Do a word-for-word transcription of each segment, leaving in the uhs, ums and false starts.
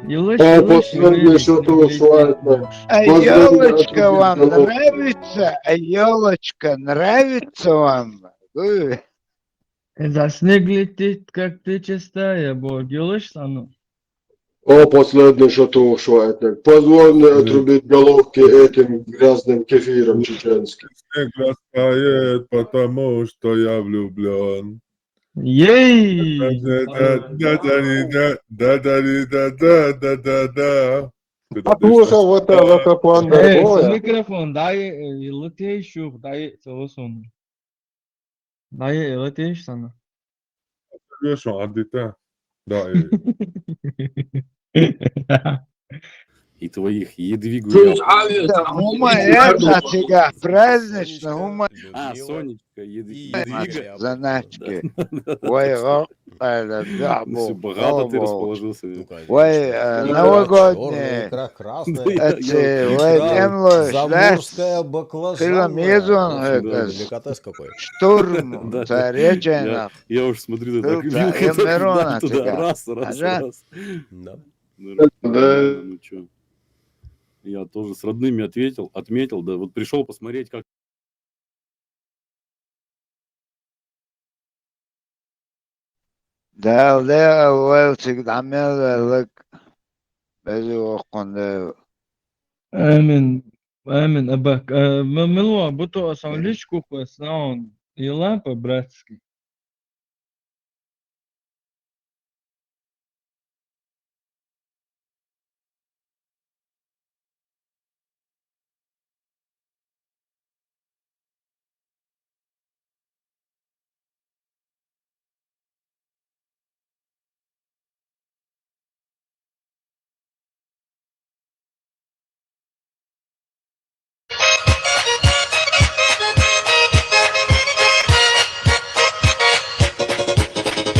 Елочка, елочка, елочка, елочка. А елочка вам нравится? А елочка нравится вам? Ой. За снег летит, как ты чистая, бог. Елочка, ну. О, последний, что ты ушла, это. Позволь мне отрубить головки этим грязным кефиром чеченским. Снег растает, потому что я влюблен. Ей! Да-да-да-да-да-да-да-да. Послушал вот это, вот это, Э, Ой. Микрофон, дай, э, летейщух, дай, целосун. Дай, э, летейщ сана. Хорошо, Адита. Да, э. И твоих едвигу. Слушай, а это, Ума, это, тебя празднично, ума. А, Сонечка, едвига. Заначки. Ой, о, это, да, Ну, всё, богато ты расположился. Ой, э, новогодние. Эти, ой, эмлош, да? Заморская баклажанная. Хилом езон, Да. это, Деликатес какой. Штурм, Да, да. Зареченов. Я, я уж смотрю, ты так Тут, да, вилка так, Эмерона да, туда, тебя. Раз, раз, Ага. раз. Да. Нормально, Да. ну чё. Я тоже с родными ответил, отметил, да, вот пришёл посмотреть, как Дала, Дала, Дала, всегда мел, лык. Без оконда. Амин. Амин, абак. Э, м-, милуа, буто асан Мгм. личку квас, наон. Ила по-братски.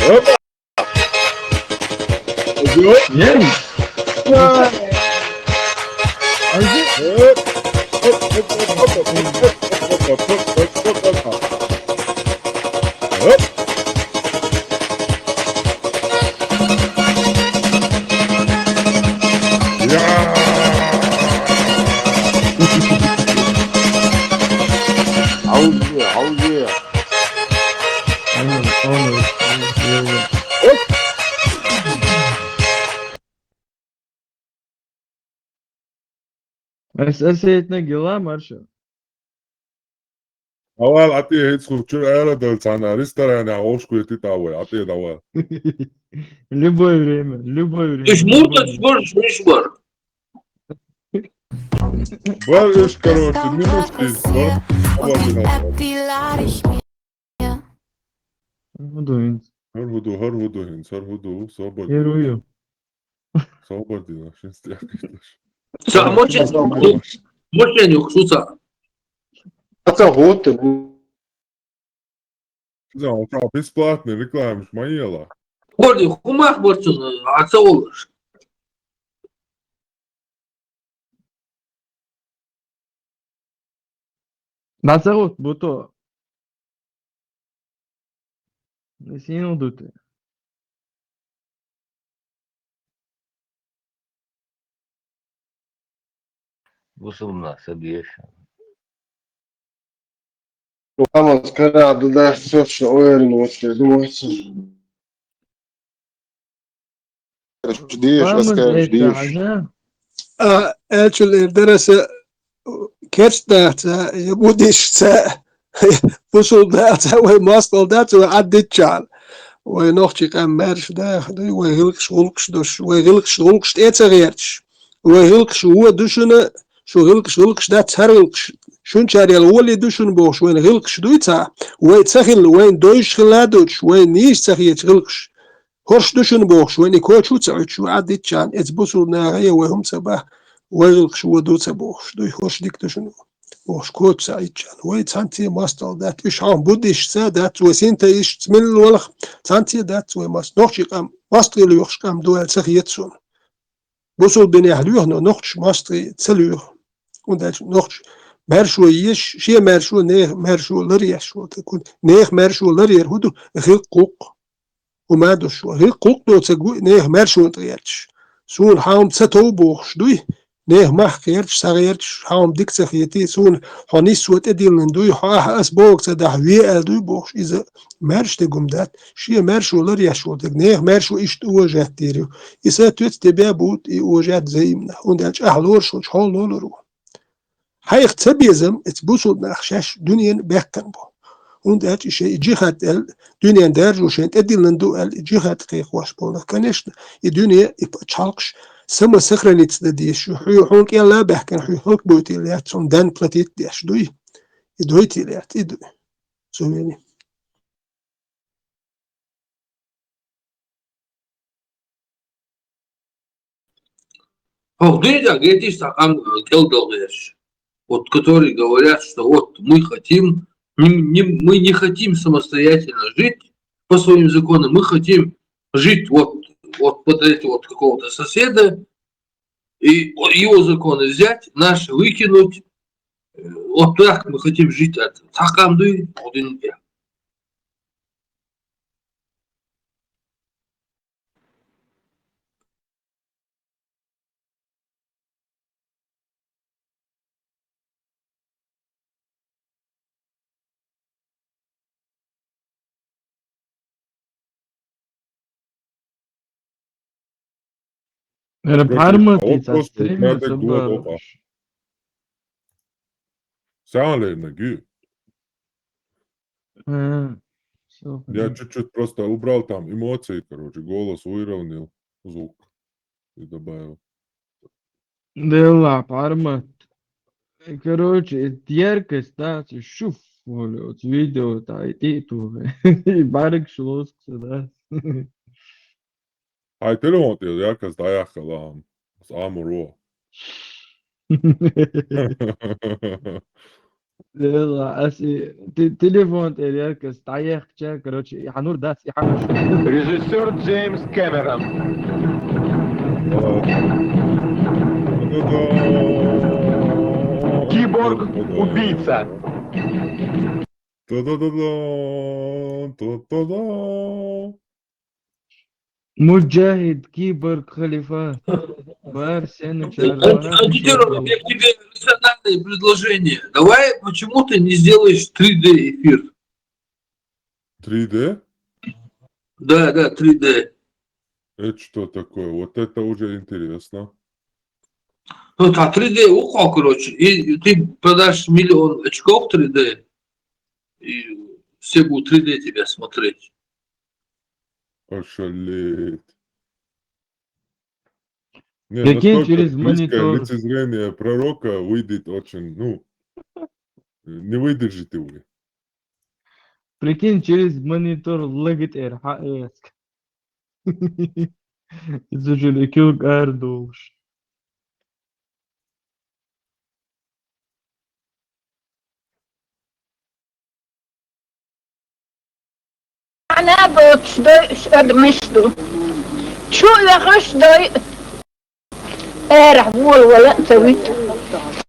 Опа! Ого! Ей! Ой. Ой. Оп, оп, оп, оп, оп, оп, оп, оп, оп, оп, оп, оп, оп. Оп. Я! Аузе, аузе. Ана, ана, ана, ана. Оп. Эс, эс этнек йыла, Марша. Давай, атӀе, хӀинца хӀу чуьра арадала цхьана ресторане хьо вовшах кхетийта вай, атӀе, давай. Любое время, любое время, Уж любое мурдаш время. Бар, уж бар, уж бар. Бар уж, короче, минус пять, бар. Давай, давай. Ну, да, хӀинца. ХӀара хӀу ду, хӀара хӀу ду хӀинца, хӀара хӀу ду, собар. Хер ю. Собар дина, шин стяг. Са, мочен, мочен юх, шуца. Аца гӀоттар. Шуца, оцу бесплатный рекламаш ма ела. Горди, хӀумах барцун, аца олуш. Назарут, буто. Несинул дуте. Бусурна, сабиеш. Вама скара да, да, всё, что уверен, вот, я думаю, что Деш, Вама аскар, это, деш. Ага. А, элчул эр дараса, керчдаца, я будишца, бусул даца, вай мастал даца, вай аддичан. Вай нохчи къам марш да, вай гилкш, гулкш душ, вай гилкш, гулкш тӀе ца герчш. Вай гӀиллакхаш вон ду шуна, шу гӀиллакхаш, гӀиллакхаш дац, хӀара гӀиллакхаш. Шун чарел волий ду шуна бохуш, вайна гӀиллакхаш дуй цхьа, вай ца хилла, вайна дойш хилла а доцуш, вайна нийса ца хеташ гӀиллакхаш. ХӀорш ду шуна бохуш, вайна и коча а ца Ӏуьттуш, вай Ӏад дитчахьана, эца бусулба наха я вай хӀума ца баха, вай гӀиллакхаш вон ду ца бохуш, дуй хӀорш дика ду шуна бохуш, коча ца Ӏуьттуш. Вай цхьаьнцций мастал дац, уьш хьан буддистца дац, вай синтаистца милла валах, цхьаьнцций дац вай маст-, нохчий къам, мастагӀий лоьхуш къам ду аьлла ца хета суна. Бусулба динехь лоьху, но нохчаш мостагӀий ца лоьху. ХӀунда аьлча нохчаш маьршо еш, шен маьршо, нехан маьршо ларъеш ву. Нехан маьршо ларъяр хӀун ду? ГӀиллакх-гӀуллакх. ХӀума ду шо. ГӀиллакх-гӀуллакх доцург ву нехан маьршонна тӀе гӀерташ. Суна хьалма ца тов бохуш дуй, нехан мах кхерчаш, схьагӀерташ, хьалма дика ца хетий, суна хьо нисво тӀедиллина дуй, хьо ахьа ас боху ца дахь ве аьлла дуй бохуш, иза маьрша дерг хӀума дац, шен маьршо ларъеш волу дерг, нехан маьршо иштта уважать дийр ю. И соответственно бен бу и уважать взаимно, хӀунда аьлча ахьа лоруш волчу хьо лолур ву. Хьайх ца безам, эца бусулба нах шаьш дуьненан баьккхина бу. ХӀунда аьлча и шайн и джихад аьлла, дуьненан даржо шайн тӀедиллина ду аьлла, и джихад кхайкхош болу нах, конечно, и дуьне, и пачхьалкхаш самосохраниться дан дезаш ю. Хьо, хьуна кӀелла а баьхкина, хьуьнан хӀаллакбойтийла яц, хьуна ден платить деш дуй, и дойтийла яц, и дуй. Цу вели. ХӀокху дуьненахь гайтича цхьа къам, э, кӀелдала гӀерташ. Вот, которые говорят, что вот мы хотим, не, не, мы не хотим самостоятельно жить по своим законам, мы хотим жить вот, вот под эти вот какого-то соседа, и о-, его законы взять, наши выкинуть. Э, вот так мы хотим жить. Цхьа къам дуй, вот и не. Короче, а вопрос тут надо глубоко. Сян лерна гю. А, всё, я понятно. Чуть-чуть просто убрал там эмоции, короче, голос выровнял, звук и добавил. Делла пармат. Короче, это яркость, да, ты шуф, вот, видео, да, и ты ту. И барик шлоск, да. Хьайн телефон тӀера яркость дӀаяьккхи, ас амуро. Делла, ас и те-, телефон тӀера яркость дӀаяьккхича, короче, и хьан нур дац, и хьан нур. Режиссёр Джеймс Кэмерон. Киборг-убийца. Та-да-да-да, та-да-да. Муджахид, киборг, халифа. Бар сенна чар. Антитёров, я к тебе рациональное предложение. Давай, почему ты не сделаешь три дэ эфир? Три дэ? Да, да, три дэ. Это что такое? Вот это уже интересно. Ну, та три дэ ухо, короче, и ты продашь миллион очков три дэ, и все будут три дэ тебя смотреть. Ошалеть. Не, прикинь, настолько через близкое монитор. Лицезрение пророка выйдет очень, ну, не выдержите вы. Прикинь, через монитор легит эр, ха, эск. Иза уже лекил гар долуш. Ана боцуш дой адамаш ду. Чу оьхуш дой эрах волавала а ца вуьту.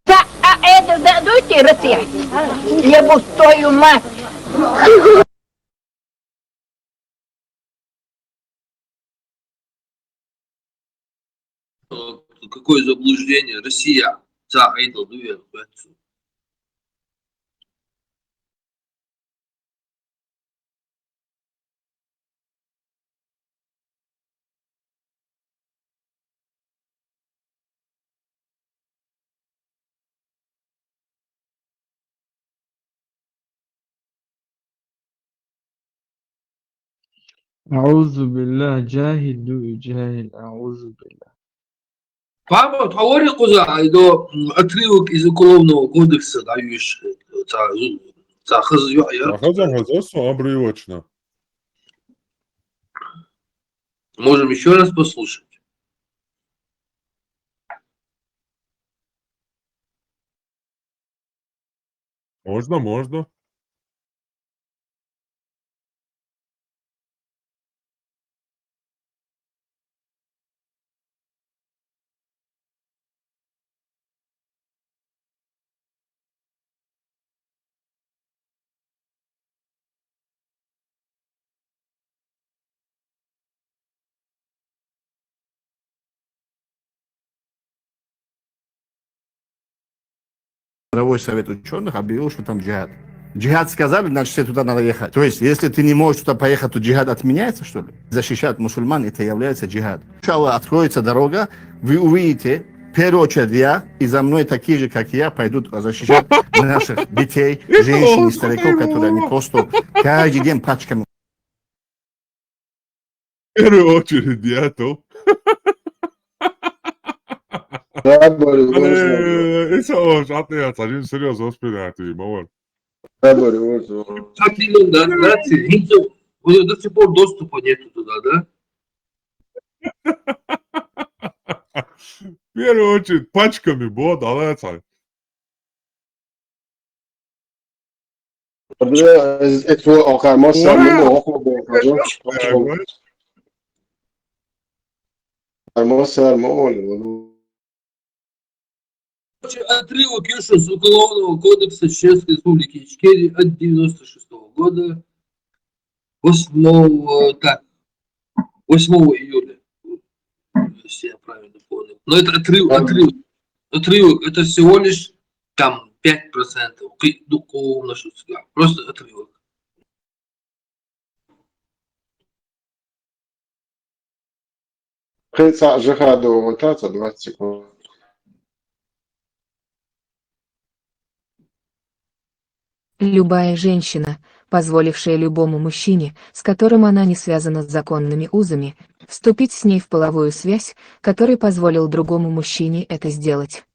Ца а Ӏедал да а дуй те Россия? Я буду твою мать. Какое заблуждение? Россия ца Ӏедал ду я, أعوذ بالله, جاهل, جاهل, أعوذ بالله. Папа, тхьоври кхуза айдо, м, отрывок из Уголовного кодекса, да, видишь, ца, ца хаза ю-, я. А хаза, хаза, со обрывочно. Можем ещё раз послушать. Можно, можно. Мировой совет ученых объявил, что там джихад. Джихад сказали, значит, все туда надо ехать. То есть, если ты не можешь туда поехать, то джихад отменяется, что ли? Защищать мусульман, это является джихад. Иншаллах, откроется дорога, вы увидите, в первую очередь я, и за мной такие же, как я, пойдут защищать наших детей, женщин и стариков, которые они просто каждый день пачками. В первую очередь я, то. Sabori, Э, Иса, о, шатны я, царин серьёзно воспитать, мамон. Sabori, Как миллион, да, наций, никто, у него до сих пор доступа нету туда, да? В первую очередь пачками, вот, а это. Eto oxar ma sermo oxo bo. Oxar ma sermo. Короче, отрывок еще с Уголовного кодекса Чеченской Республики Ичкерия от девяносто шестого года, восьмого, так, восьмого июля, если я правильно понял. Но это отрыв, отрыв, отрывок, это всего лишь там пять процентов. Кы-, ну, ко-, на что сказал. Просто отрывок. Хеца жихаду вот это двадцать секунд. Любая женщина, позволившая любому мужчине, с которым она не связана законными узами, вступить с ней в половую связь, который позволил другому мужчине это сделать.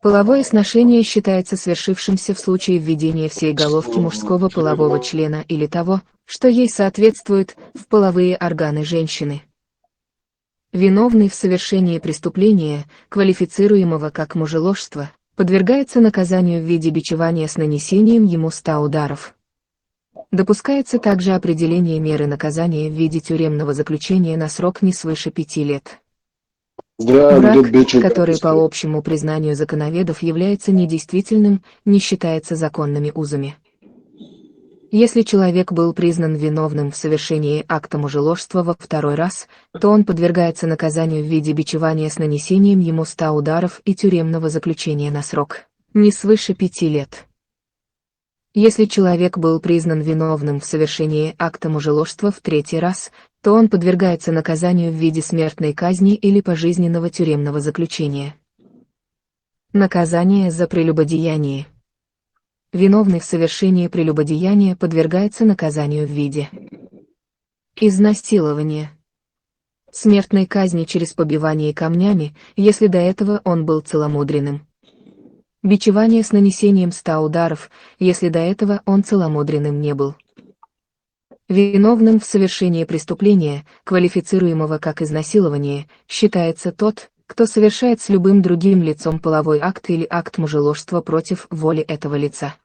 Половое сношение считается свершившимся в случае введения в сей головки мужского полового члена или того, что ей соответствует, в половые органы женщины. Виновный в совершении преступления, квалифицируемого как мужеложство, подвергается наказанию в виде бичевания с нанесением ему ста ударов. Допускается также определение меры наказания в виде тюремного заключения на срок не свыше пяти лет. Брак, который по общему признанию законоведов является недействительным, не считается законными узами. Если человек был признан виновным в совершении акта мужеложства во второй раз, то он подвергается наказанию в виде бичевания с нанесением ему ста ударов и тюремного заключения на срок не свыше пяти лет. Если человек был признан виновным в совершении акта мужеложства в третий раз, то он подвергается наказанию в виде смертной казни или пожизненного тюремного заключения. Наказание за прелюбодеяние. Виновный в совершении прелюбодеяния подвергается наказанию в виде изнасилования, смертной казни через побивание камнями, если до этого он был целомудренным, бичевание с нанесением ста ударов, если до этого он целомудренным не был. Виновным в совершении преступления, квалифицируемого как изнасилование, считается тот, кто совершает с любым другим лицом половой акт или акт мужеложства против воли этого лица.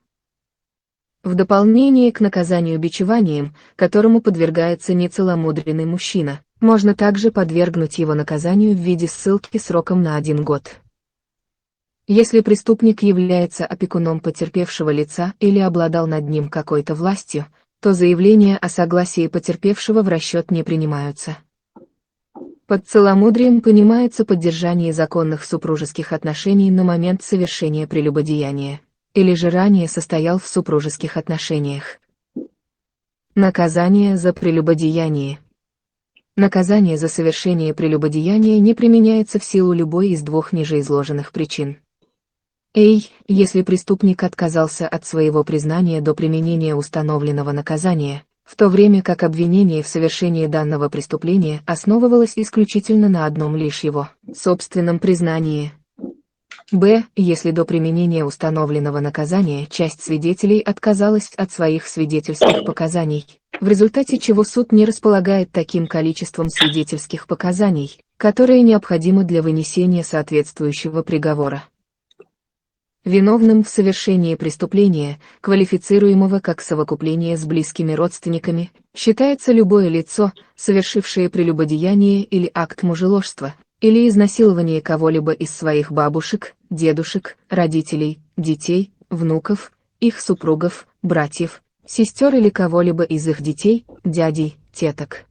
В дополнение к наказанию бичеванием, которому подвергается нецеломудренный мужчина, можно также подвергнуть его наказанию в виде ссылки сроком на один год. Если преступник является опекуном потерпевшего лица или обладал над ним какой-то властью, то заявления о согласии потерпевшего в расчет не принимаются. Под целомудрием понимается поддержание законных супружеских отношений на момент совершения прелюбодеяния, или же ранее состоял в супружеских отношениях. Наказание за прелюбодеяние. Наказание за совершение прелюбодеяния не применяется в силу любой из двух ниже изложенных причин. Эй, если преступник отказался от своего признания до применения установленного наказания, в то время как обвинение в совершении данного преступления основывалось исключительно на одном лишь его собственном признании. Б, если до применения установленного наказания часть свидетелей отказалась от своих свидетельских показаний, в результате чего суд не располагает таким количеством свидетельских показаний, которое необходимо для вынесения соответствующего приговора. Виновным в совершении преступления, квалифицируемого как совокупление с близкими родственниками, считается любое лицо, совершившее прелюбодеяние или акт мужеложства, или изнасилование кого-либо из своих бабушек, дедушек, родителей, детей, внуков, их супругов, братьев, сестер или кого-либо из их детей, дядей, теток.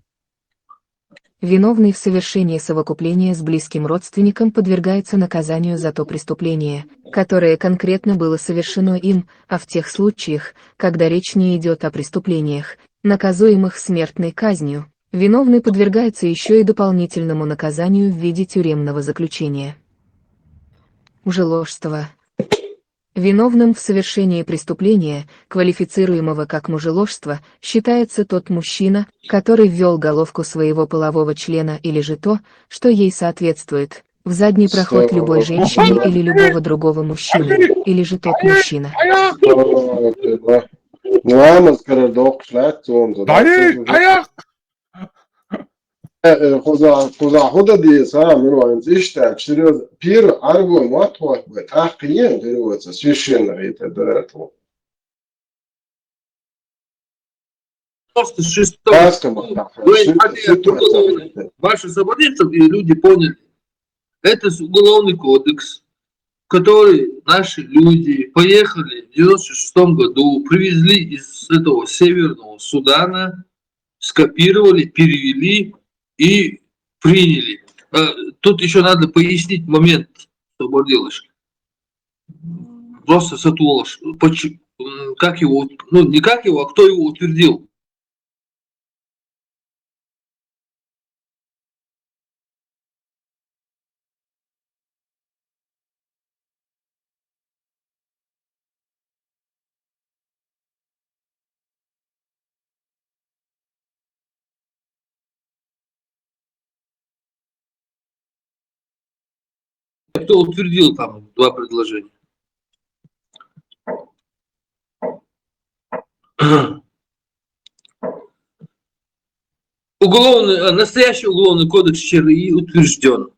Виновный в совершении совокупления с близким родственником подвергается наказанию за то преступление, которое конкретно было совершено им, а в тех случаях, когда речь не идет о преступлениях, наказуемых смертной казнью, виновный подвергается еще и дополнительному наказанию в виде тюремного заключения. Мужеложство. Виновным в совершении преступления, квалифицируемого как мужеложство, считается тот мужчина, который ввёл головку своего полового члена или же то, что ей соответствует, в задний проход любой женщины или любого другого мужчины, или же тот мужчина. Ламаз карар доккхуш лаьтта цунца. Дали, аяк! Э, э, хуза, хуза худа деза, а, мин вайнца иштта, чирез пир арго мат хват бай, тахкиен дервоца, священный это драту. Просто шестого. Вы отдельно, ваши события, чтобы люди поняли. Это уголовный кодекс, который наши люди поехали в девяносто шестом году, привезли из этого Северного Судана, скопировали, перевели и приняли. Э, тут еще надо пояснить момент, что борделыш. Просто сатулаш. Как его, ну, не как его, а кто его утвердил. Кто утвердил там два предложения? Уголовный, э, настоящий уголовный кодекс ЧРИ утвержден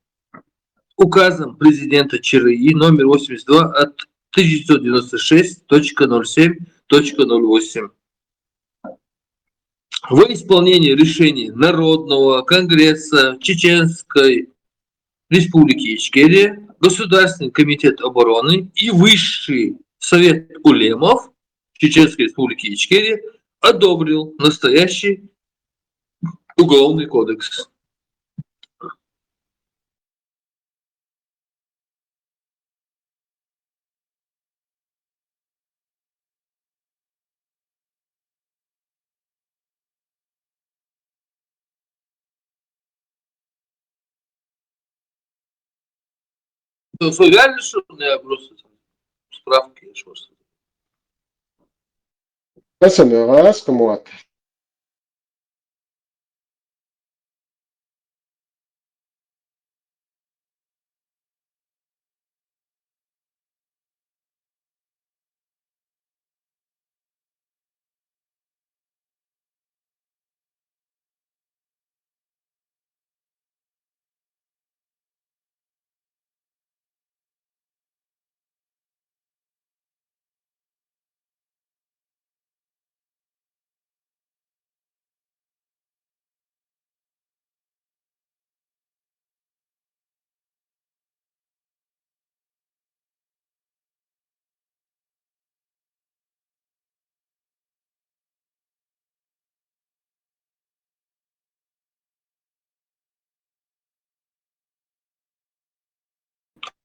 указом президента ЧРИ номер восемьдесят два от тысяча девятьсот девяносто шесть точка ноль семь точка ноль восемь. В исполнение решений Народного конгресса Чеченской Республики Ичкерия Государственный комитет обороны и Высший совет улемов Чеченской Республики Ичкерия одобрил настоящий уголовный кодекс. Реально, что я просто справки, я просто. Esam jau ēskamot.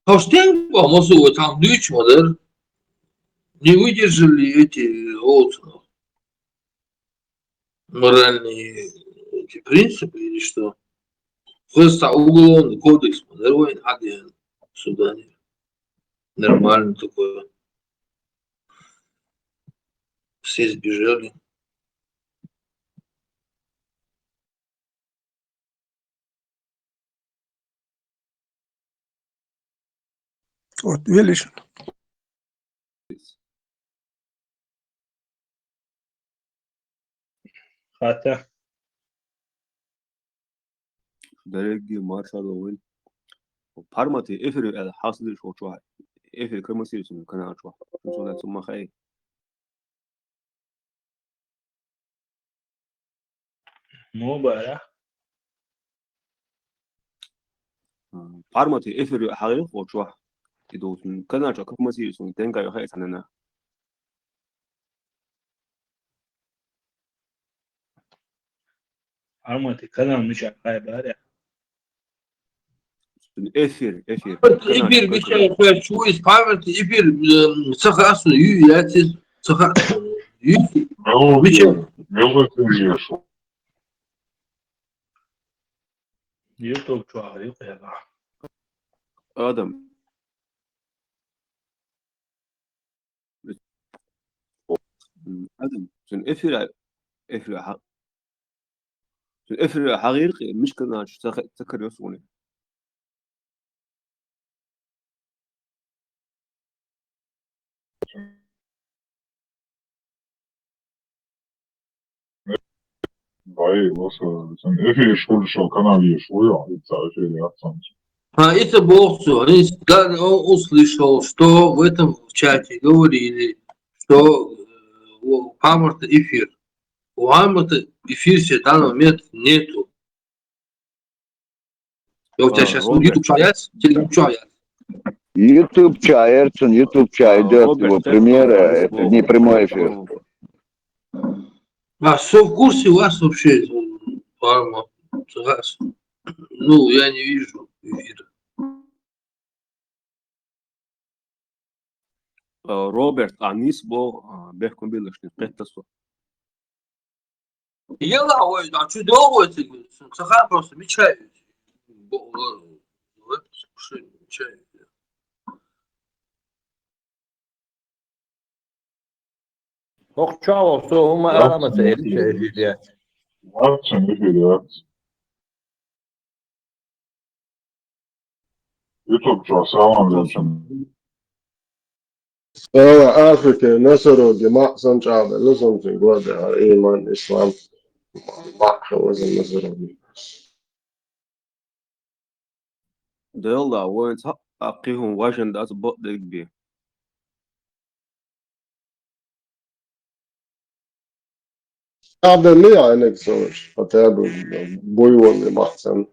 Хьо стенга боху, масса вай цхьана дуьйцуш ма дара. Не выдержали эти, вот, моральные эти принципы или что? Просто уголовный кодекс ма дара вайн хьадеана Судане. Нормально такое. Все сбежали. Вот, видишь? Хата. Дерриге маршалла вайн. Пармати эфир аьлла хьастадеш волчохь, эфир камасийра цунна канал чохь. Цунна цунна ма хаьий. Ну, бара. Пармати эфир хьагӀийла волчохь. И ду цунна канал чохь камасийра цунна тенга ю хаьий цхьанна. Памятный канал мича хайбаре. Эфир, эфир. Эфир, мича хайбаре, чу из памятный эфир, ца хасу, ю, я ца хасу, ю. Мича. Мелочь ешо. YouTube чуагӀа юкъера. Адам. Адам, сен эфира, эфира хьа. Сен эфира хьагӀиркъи, мишкана чу ца кар йосуни. Ай, лоса, сен эфир школе шо канал еш, ой, ица эфир яцсан. А, это Бог всё. Они, да, он услышал, что в этом чате говорили, что э, у Памарта эфир. У Памарта эфир все в данный момент нету. Я у тебя А, сейчас Роберт. YouTube чаяц, телеграм чаяц. YouTube чай, Эрцен, YouTube чай А, идет Роберт, его это премьера, Роберт, это Роберт, не прямой эфир. Роберт. А что в курсе у вас вообще? Пама, раз. Ну, я не вижу эфира. А, Роберт, а нис бо, а, бехком билышни, петтасо. Ела, ой, а что делать? Саха просто мечаю. Бо-, э, слушай, мечаю. Хохчало, что ума арама ца эфир. Варчен эфир яц. YouTube чуа салам лечен. Сала Африка, носороги, махсан чаба, лузунцин глада, иман, ислам, махха, лузун носороги. Делла, воин ца, а, къихун важен дац бо дегби. Чаба ли, а, инек сош, хотя бы буйволный махсан.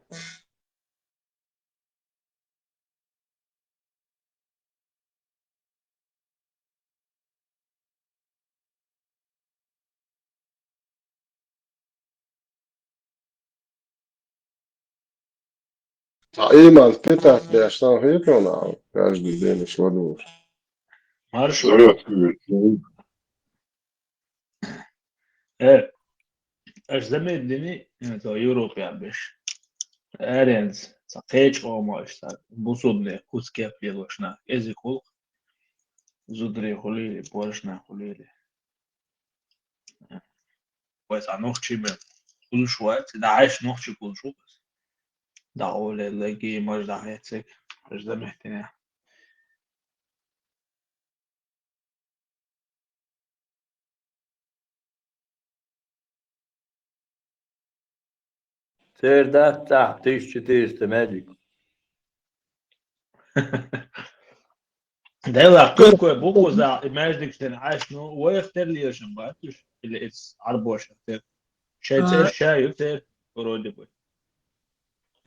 А иман питать деш там хитона, каждый день шло душ. Маршо. Советскую. Э, аш замеддини, это Европе беш. Эренц, ца кеч омаш, так, бусудне, кускеп елошна, эзи кулк, зудри хулили, поршна хулили. Вайс а нохчи ме, кулшвайц, да айш нохчи кулшвайц. Да оле леги, маж да хецек, аш замеддини. Цердат тысяча четыреста медик. Дела, какой букву за междик стен айш, ну, уэхтер лиешен батуш, или it's арбош тер. Шейцер, шаю тер, вроде бы.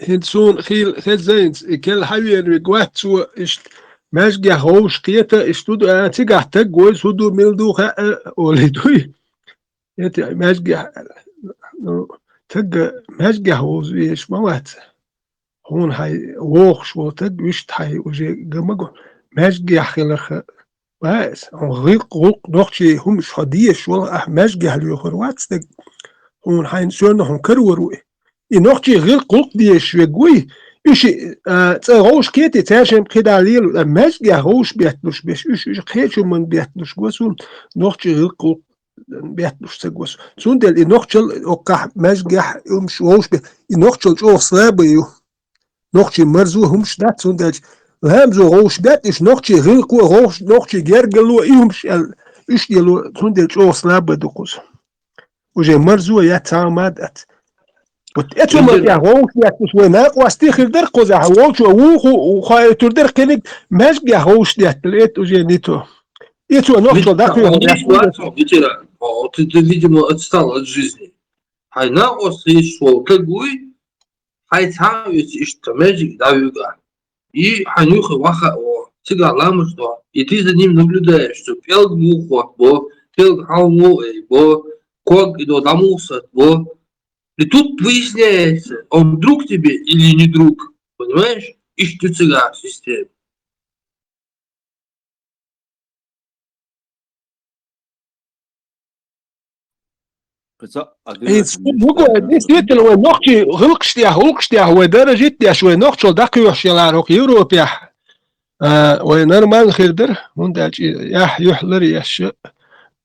ХӀинца суна хил хезайнц, и кел хьавен виг вац цо, иштта маьжгехь вовш кхета, иштта ду, а, цигахь таг вой, хӀу ду, мила ду, хаьа, олий дуй. ХӀета маьжгехь, ну, таг маьжгехь вовза веш ма вац. Хьуна хьай вохуш волу таг, вуьшта хьай уже га ма го. Маьжгехь хиларха, Ва аса, хьуна гӀилкх-гӀулкх нохчий хӀумаш хьо дезаш вала, ахь маьжгехь лоьхур вац стаг. Хьуна хьайна соьрна хьуна карор ву и. И нохчий гӀилкх-гӀулкх дезаш вег вуй, уьш, а, цӀа гӀовш кхетий, цаьршимма кхидӀа лело, а маьжгехь гӀовш бетталуш беш, уьш, уьш кхечу ман бетталуш го суна, нохчий гӀилкх-гӀулкх бетталуш ца го суна. Цундела и нохчал оккхахь маьжгехь хӀумаш вовш бе, и нохчал чӀогӀа слабый ю. Нохчий марзо хӀумаш дац, хӀунда аьлча ламазо гӀовш бетта, уьш нохчий гӀилкхо а гӀовш, нохчий гергало а и хӀумаш аьлла, уьш дело, цундела чӀогӀа слабый ду кхуза. Уже марзо яц, цхьа а ма дац. Вот эцо ма тӀехь гӀовш бетталуш вай накъостий хир дара кхузахь, волчо вуху, хьо а тур дара кхиниг, маьжгехь гӀовш деттал, это уже не то. И цо нохчал даккхий хьуна. Ветеран, о, ты, ты, видимо, отстал от жизни. Хьайн накъост хьийсаш волу таг вуй, хьайн цхьа а веца иштта маьждиг дӀавуьгу ахь. И хьайн юххе ваха а вахьа, цигахь ламаз до. И ты за ним наблюдаешь, что пӀелг муха хӀоттабо, пӀелг хьалха муха айбо, ког и до дӀамуха сатбо. И тут выясняется, он друг тебе или не друг. Понимаешь? Иштта ю цигахь система. ХӀинца а хӀума действительно вай нохчий гӀуллакхаш тӀехь, гӀуллакхаш тӀехь вай даражит деш, вай нохчалла дӀакхоьхьуш ялар хӀокху Европехь. А, вай нормально хир дара, хӀунда аьлча и яхь юьхь лар еш,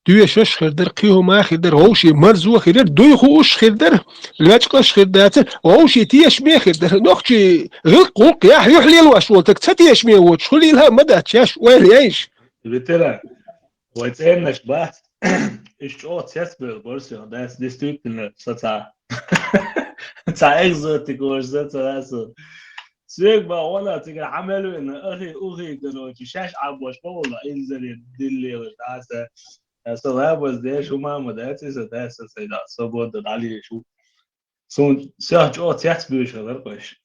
доьшуш хир дара, кхин хӀума хир дара, вовшийн марзо хир дара, дуй хууш хир дара, лечкъаш хир дацара, вовшийн тешаме хир дара. Нохчий гӀуллакх, гӀуллакх яхь юьхь лелош волу стаг ца тешаме воцуш, хӀун лела а ма дац шаьш, ойла яйша. Ветеран, вай цӀеннаш бац, уьш чӀогӀа цецбевлла бара соьга, дас, действительно, со цхьа, цхьа экзотика вара со цхьа, со. Соьга бан вала цигара хьан мел вина, ахи, ухи, короче, шаьш Ӏамош ма волу, инзаре дилла лелаш, дас, а, со лабаз деш, хӀума ма дац, и со дас, со сайда, свобода дӀалийш ву. Суна соьга чӀогӀа цецбуьйш хилар кхуьш.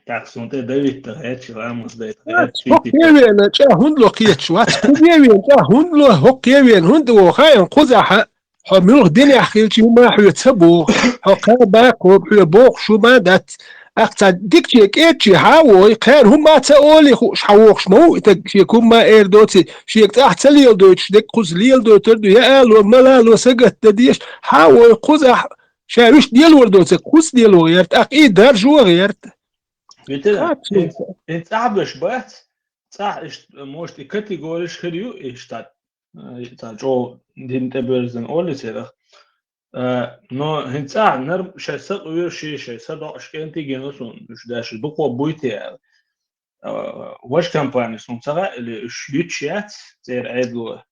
ТӀаккха суна тӀе Давид тӀе гӀерташ, ламаз дайта гӀерташ, хӀокху кевена чӀа хӀунда ло кхеташ вац? Хьо кевена чӀа хӀунда ло, хӀокху кевена хӀунда воху хаьа кхузахь? Хьо муьлха динехь хилча хӀума хьоьца ца боху. Хьо кхаба кхоба хьоьца бохуш хӀума дац. Ахьа цхьа дикаче кӀечче хьан а вой, кхана хӀума а ца олий хууш хьан вохуш ма ву и стаг, шега хӀума а эр доций, шега цӀахь ца леладойтуш дерг кхуза леладойтур ду, яа а ло, мала а ло, сагатдан дезаш, хьан а вой кхузахь, ша вуьшта лелор доцург кхуза лело гӀерта, тӀаккха и даржо гӀерта. Виталий, хӀинца, хӀинца цӀахь беш бац, цӀахь иштта, может, и категориш хир ю, иштта, э, цхьа чӀогӀа дин тӀеберзина олу церах. Э, но хӀинца цӀахь нар шайн са къуьйраш, шайн са доӀуш кӀентий гина суна, уьш деш дукхо буй те аьлла. Э, важа компани суна ца хаьа, или уьш юьтуш яц, церан Ӏедало.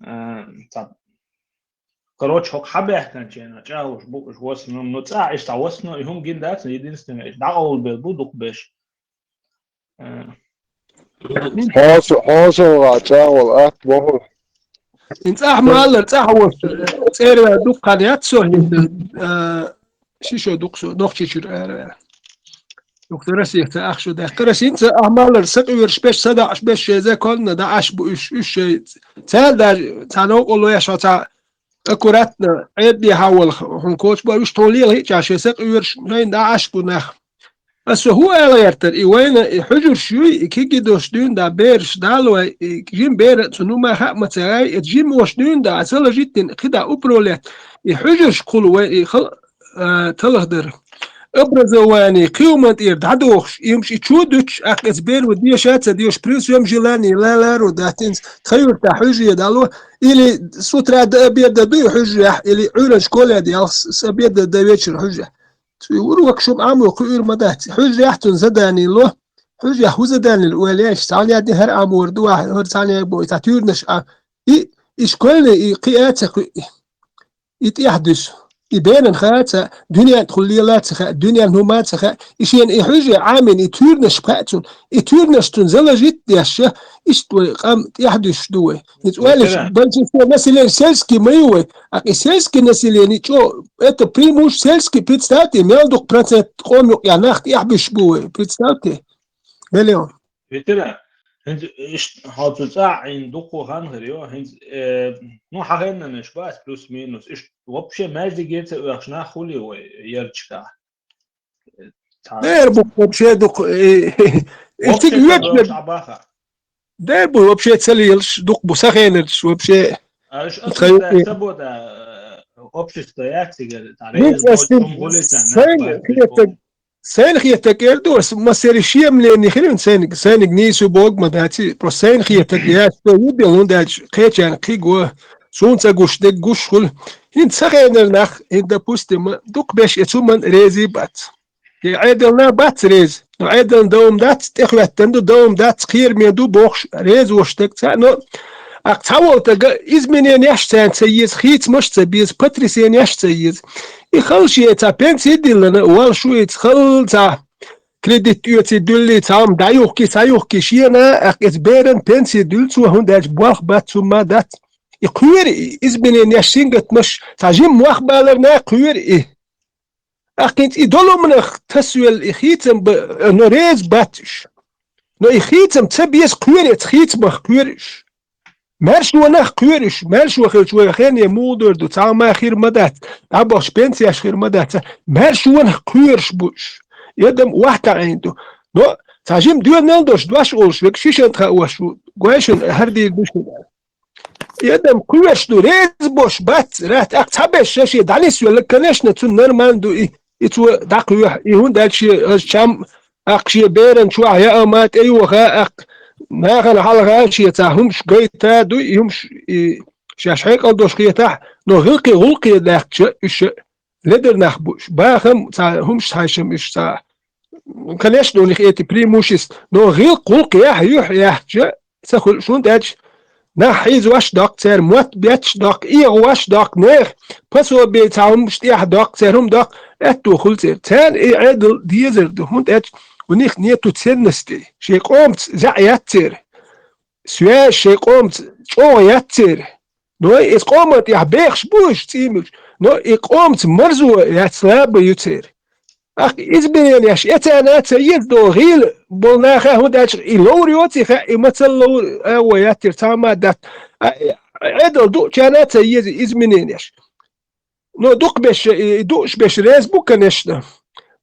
А, цхьа, короче, хӀокху хьан баьхкинчу хенахь чӀагӀлуш бу уьш в основном, но цӀахь иштта в основном и хӀума гина дац, единственное, иштта дӀакъовлабелла бу дукха беш. А. Хьоса, хьоса ван чӀагӀвала атта боху. ХӀинца ахьа малар цӀахь а волуш, цӀера ваьлла дукха хан яц со хӀинца, а, ши шо дукха со, Нохчийчуьра ара ваьлла. Дукха Россехь ца ахча даьккхира. ХӀинца ахьа малар са къуьйраш беш, са доӀуш беш шайн законна дӀа Ӏаш бу уьш, уьш шайн. Цара даже цхьа новкъарло еш хьо цхьа аккуратно Ӏедалехьа волу хьуна коча бу, уьш тхуна лела хиъча шайн са къуьйраш шайна дӀа Ӏаш бу нах. Аса хӀун ала гӀертара, и вайна и хьуьжарш юй, и кегий дош дуьйна да бераш дала вай, и жима бера а цунна хӀума хаа ма ца гӀай, и жима дош дуьйна да, аса лажиттина, кхидӀа управлять. И хьуьжарш кхула вай, и хал-, а, талхадара. Образование, кхин хӀуманна тӀера дӀадохуш, и хӀумаш и чу а дуьтуш, ахь кхеза бер ву деша а ца доьшу, при всём желании, ла-, ларо даттинца, тхан юьртахь хьуьжаре дало, или с утра до обеда дуй хьуьжарехь, или Ӏуьйранна школе де ялх с-, с обеда до вечера хьуьжарехь. Цуьнан урок шуна Ӏамо кхуьур ма дац. Хьуьжарехь цунна задание ло. Хьуьжарехь хӀун задание ло, ойла еш, цхьана ян хӀара Ӏамор ду, ахь хӀара цхьана ян бой, цхьа туьйранаш а. И, и школьный, и кхиа а ца кхуьу. И тӀаьхьа дуьсу. И беран хаа ца, дуьнен тхула лела ца хаьа, дуьнен хӀума ца хаьа. И шена и хьуьжа Ӏамина, и туьйранаш кхаьа цунна. И туьйранаш цунна залажит а деш, иштта вай къам тӀаьхьа дуьсуш ду вай. Иза ойла еш, большинство население сельский ма ю вай. А и сельский население чӀо, это преимущество сельский, представьте, мел дукха процент къоман юкъа нах тӀаьхьа буьсуш бу вай, представьте. Миллион. Ветеран, хӀинца иштта хьо цу цӀахь Ӏийна дукха хан хир ю, хӀинца, э, ну, хьан хеннанаш бац плюс-минус, иштта вообще маьждиге ца оьхуш нах хуьлий вай ярчакахь? Цхьа- Дера бу вообще дукха, э, и вообще цига ца оьцуш догӀуш дерг Ӏа баха. Дера бу вообще ца лелаш, дукха бу са хенарчаш вообще. А уьш тхайо- аса ца бода, э, общество яц цигара, цхьа Винца реза ас доцу хӀума гулица нах сайна бац хетаг, бу. Сайна хетаг эр ду, ас массерий шен мнение хилин сайниг, сайниг нийсу бог ма дац, просто сайна хетаг яц, то ю бел, хӀунда аьлча кхечарна кхин го, суна ца гуш дерг гуш хуьлу. ХӀинца ца хенара нах, хӀинца, допустим, дукха беш эцу ман рези бац. И Ӏедална бац рези. Но Ӏедална дов-м дац, тӀехӀоьттина ду, дов-м дац, кхераме ду бохуш, реза вош дерг ца. Но акха цхьа волу тага измененеш царна ца еза, хийцамаш ца беза, потрясенеш ца еза. И хала шен цхьа пенсий диллина, вал шу ица хала цхьа кредит оьций дуьллий, цхьа хӀума дӀаюхкий, схьаюхкий шена, акха иза беран пенсий дуьллу цо, хӀунда аьлча болх бац, хӀума дац. И кхоьру и измененеш, сингаттамаш, цхьа жимма мох баларна кхоьру и. Ахкинца и долу манах тасвелла и хийцам ба, но реза бац уьш. Но и хийцам ца беза кхоьру, эца хийцамах кхоьру уьш. Маьршонах кхоьруш, маьршо хилча вай хене мугӀа дер ду, цхьа ма хир ма дац, дӀабахча пенсеш хир ма дац, маьршонах кхоьруш бу уж. Эдам вахтаӀийна ду. Но цхьа жим доьнал дош, дош олуш век, шишан тха ош ву, гойшан хӀара дийр ду шуна. Эдам кхоьруш ду, реза бош бац, рат, ах, цхьа беш ша шен дӀанис велла, конечно, цун нормально ду и, и цо дӀакхоьхьа, и хӀунда аьлча шен аз чам, ах, шен беран чохь яа ма тӀейоха, ах, нахана хьалха шен цхьа хӀумаш гайта дуй, и хӀумаш, и шаьш хьекъал дош хетахь, но гӀилкхе, гӀуллакхе даьккхича, уьш ледар нах бу уьш. Бахам цхьа хӀумаш хьаьшам уьш цхьа. Конечно, у них эти преимущества, но гӀилкх, гӀуллакх яхь, юьхь яхьча, ца хуьлу шун тӀаьча, нах хьийзош доккху церан, мотт бетташ доккху, эгӀош доккху нехан, пособие цхьа хӀумаш тӀехь доккху, церан хӀума доккху, аьтто хуьлу церан. Царна и Ӏедал дезар ду, хӀунда аьлча у них нету ценностей, шен къомаца зӀе яц церан, связь шен къомаца чӀогӀа яц церан. Но иза къоман тӀехь бехаш бу уьш цӀиймилча, но и къомаца марзо яц лаба ю церан. Ахь измененеш эцарна а ца еза до гӀийла болу наха, хӀунда аьлча и ловр йоций хаьа, и мацалла ловр агӀо яттира цхьа ма дац. А, Ӏедал дуучарна а ца еза измененеш. Но дукха беш, и, и дууш беш реза бу, конечно.